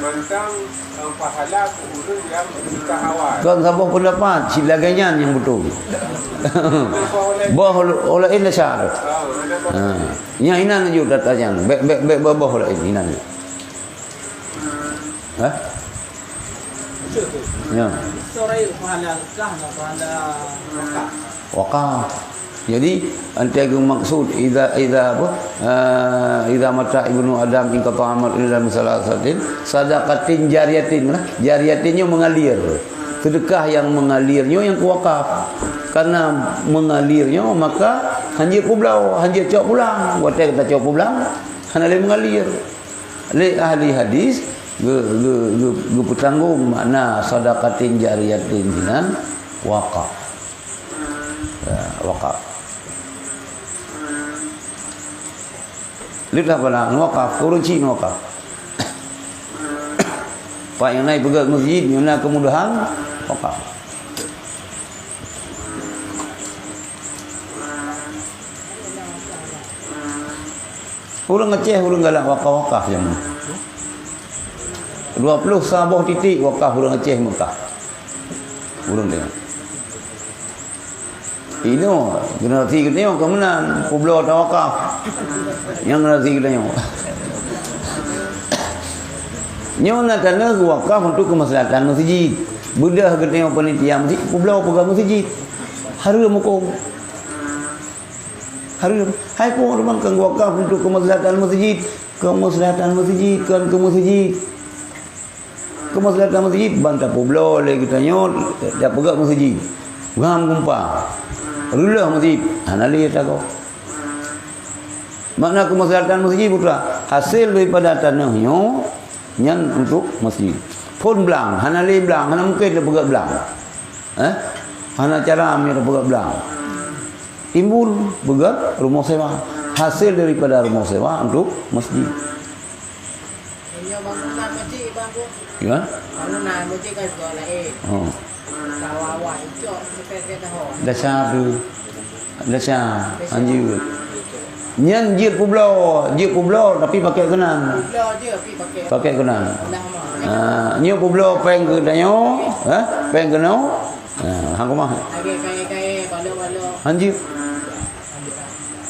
mantong, eh, pahala keu ureueng nyang meuninggai awai. Kon saboh pendapat, cit lagèe nyan nyang beutôi. Boh ulèe, ulèe desya. Ah, ada boh. Ha. Nyan inan ju data nyan. Bèk, bèk, bèk boh ulèe inan. Hah? Ya. Sorai pahala kah, pahala wakaf. Wakaf. Jadi, antai geumaksud, idza, idza apa? Ah, idza mata ibnu Adam inqata'a amaluhu illa min tsalatsatin, sadaqatin jariyatin lah. Jariyatin nyoe mengalir. Sedekah yang mengalir nyoe nyang keu wakaf. Karena mengalir nyoe, maka hanjeuet peubloe, hanjeuet cok pulang. Watèe ka tacok pulang, hana lé mengalir. Lé ahli hadis, geu-, geu-, geu-, geupeutanggong makna sadaqatin jariyatin sinan wakaf. Ya, wakaf. Lé dah bala wakaf, kureueng cit wakaf. Pat nyang na ipeugét meuseujid, nyang na keumudahan, wakaf. Ureuëng Aceh, ureuëng galak wakaf-wakaf jameun. Dua ploh saboh titik wakaf ureuëng Aceh Mekah. Ureuëng tengok. Inoe, generasi geutanyoe ka meunan, peubloe tawakaf. Nyang generasi geutanyoe. Nyoe na tanoh geuwakaf untuk keumaslahatan meuseujid. Beudôh geutanyoe panitia meuseujid, peubloe peugah meuseujid. Hareuem hukôm. Hareuem. Hai po teuma keu geuwakaf untuk keumaslahatan meuseujid. Keumaslahatan meuseujid, kon keu meuseujid. Keumaslahatan meuseujid ban tapeubloe lé geutanyoe, tapeugét meuseujid. Gam gumpa. Reuloh meuseujid, hana lé tagoe. Makna keumaslahatan meuseujid putra, hasil daripada tanoh nyoe nyan untuk meuseujid. Phon blang, hana lé blang, hana mungken tapeugét blang. Eh? Hana cara meunyoe tapeugét blang. Timbul peugét rumoh sewa. Hasil daripada rumoh sewa untuk meuseujid. Nyoe bangunan masjid, Bang, tu. Ya? Bangunan masjid kan sekolah lain. Oh. Kalau awak icok, kita tak tahu. Dasar tu. Dasar. Anjir. Nyan jeuet peubloe, jeuet peubloe tapi pakai keunan. Peubloe je, tapi pakai. Pakai keunan. Ulah mah. Ah, nyoe peubloe péng keu tanyoe, eh? Péng keunoe. Ah, hang kumah. Lagi kaya-kaya, bala-bala. Anjir.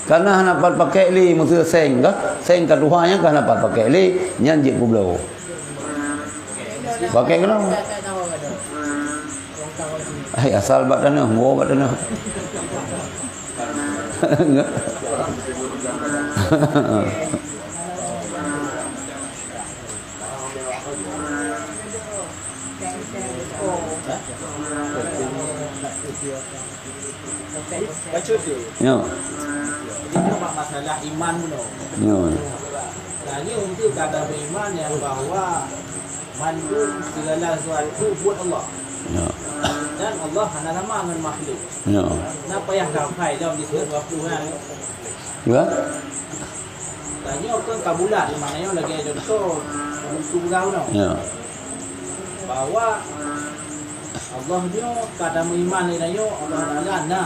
Karena hana pat pakai lé, meuseu seng kah? Seng ka tuha nyan ka hana pat pakai lé, nyan jeuet peubloe. Pakai keunoe. Hai, asal bak tanoh, woe bak tanoh. Bacut tu. Ya. Jadi, tu bak masalah iman bunoe. Ya. Nah, ni untuk kata beriman yang bahwa mandum segala sesuatu buat Allah. Ya. Dan Allah hana sama dengan makhluk. Ya. Nah, payah kafai dalam di dua puluh kan. Ya. Tanyoe kan ka bulat, maknanya lagi contoh, untuk peugah bunoe. Ya. Bahwa Allah nyoe ka tameuiman lé tanyoe, Allah Taala na.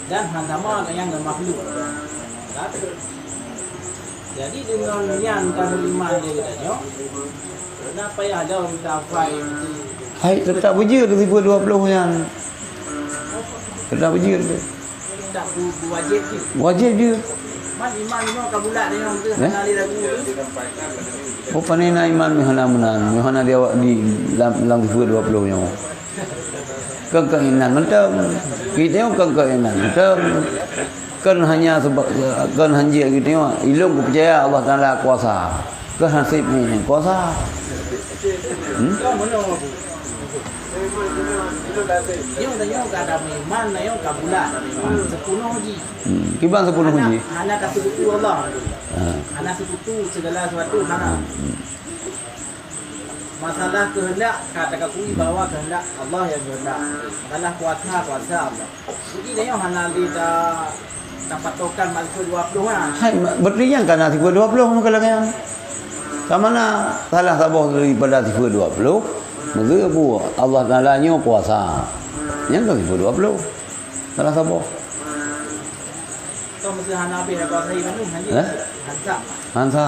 Dan hana sama nyang ngon makhluk. Kan? Jadi, deungon nyan tameuiman lé tanyoe, na payah lom tafai. Hai, teutap beujeuet sifeuet dua ploh nyan. Teutap beujeuet. Tak bu-, bu wajib je. Wajib je. Man iman nyoe ka bulat nyoe tu, eh? Hana lé lagu tu. Oh, pane na iman meuhana meunan, meuhana di awak di lam, lam sifeuet dua ploh nyoe. Kon keuinan mantong. Kita nyoe kon keuinan mantong. Kon hanya sebab, kon hanjeuet gitu nyoe. Ilong kupeucaya Allah Taala kuasa. Kon haseb ni kuasa. Hmm? Nyoe tanyoe ka ada iman, nyoe ka bulat. Sepuluh ji. Hmm, kiban sepuluh ji. Hana, hana ka sekutu Allah. Ha. Hana sekutu segala sesuatu, hana. Hmm. Masalah kehendak, ka takakui bahwa kehendak Allah yang kehendak. Masalah kuasa, kuasa Allah. Jadi, nyoe hana di ta-, tapatokan maksud dua puluh lah. Hai, ma-, berarti nyang kana sifeuet dua puluh meukalangan. Sama na salah saboh daripada sifeuet dua puluh, maksud Allah Taala nyoe kuasa. Nyang ka sifeuet dua puluh. Salah saboh. Kau mesti hana habis dah kau hari mana, hanya. Eh? Hansa. Hansa.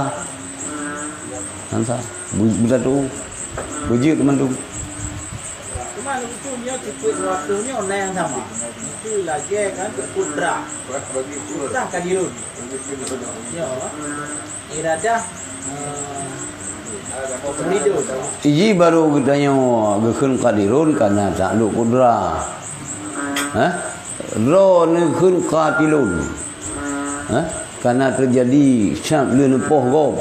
Hansa. Bu-, buta tu. Bujur teman tu. Cuma itu nyo tipe dua tu nyo na yang sama. Itu lagi kan kudra. Kudra kadirun. Yo. Iradah, eh, ridho. Iji baru geutanyoe geukheun kadirun kana takluk kudra. Hah? Droeneuh kheun katilun. Hah? Kana teujadi syab leuneupôh gob.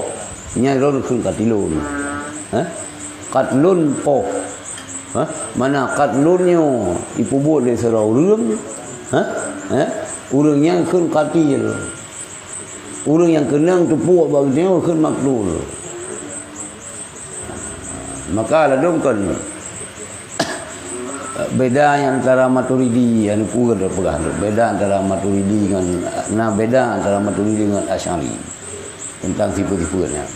Nyan droeneuh kheun katilun. Hah? Katlun poh. Hah? Mana katlun nyoe ipubuet lé sidroe ureuëng? Hah? Hah? Ureuëng nyan kheun katil. Ureuëng nyang keunong teupuek bak geutanyoe kheun maktul. Maka ladôm kon beda antara Maturidi, anu peue tapeugah tu, beda antara Maturidi ngon, na beda antara Maturidi ngon Asy'ari tentang sifeuet-sifeuet nyan.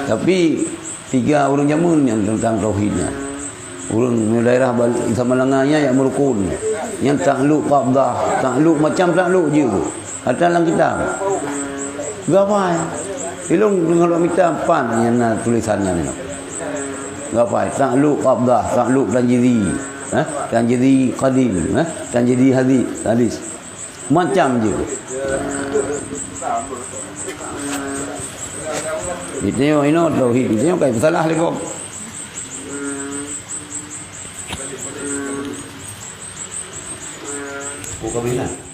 Tapi tiga ureuëng jameun nyan teuntang tauhid nyan. Ureuëng daerah Bal-, Samalanga nyan jak meurukon. Nyan takluk qabdah, takluk macam takluk jeuet. Ata lam kitab. Gawai. Ilong deungon lôn mita empat nyan na tulisan nyan. Gawai, takluk qabdah, takluk tanjizi. Ha? Tanjizi qadim, ha? Tanjizi hadis, hadis. Macam je. Ditengok inoe tauhid, ditengok kai salah lé gob. Bukan bilang.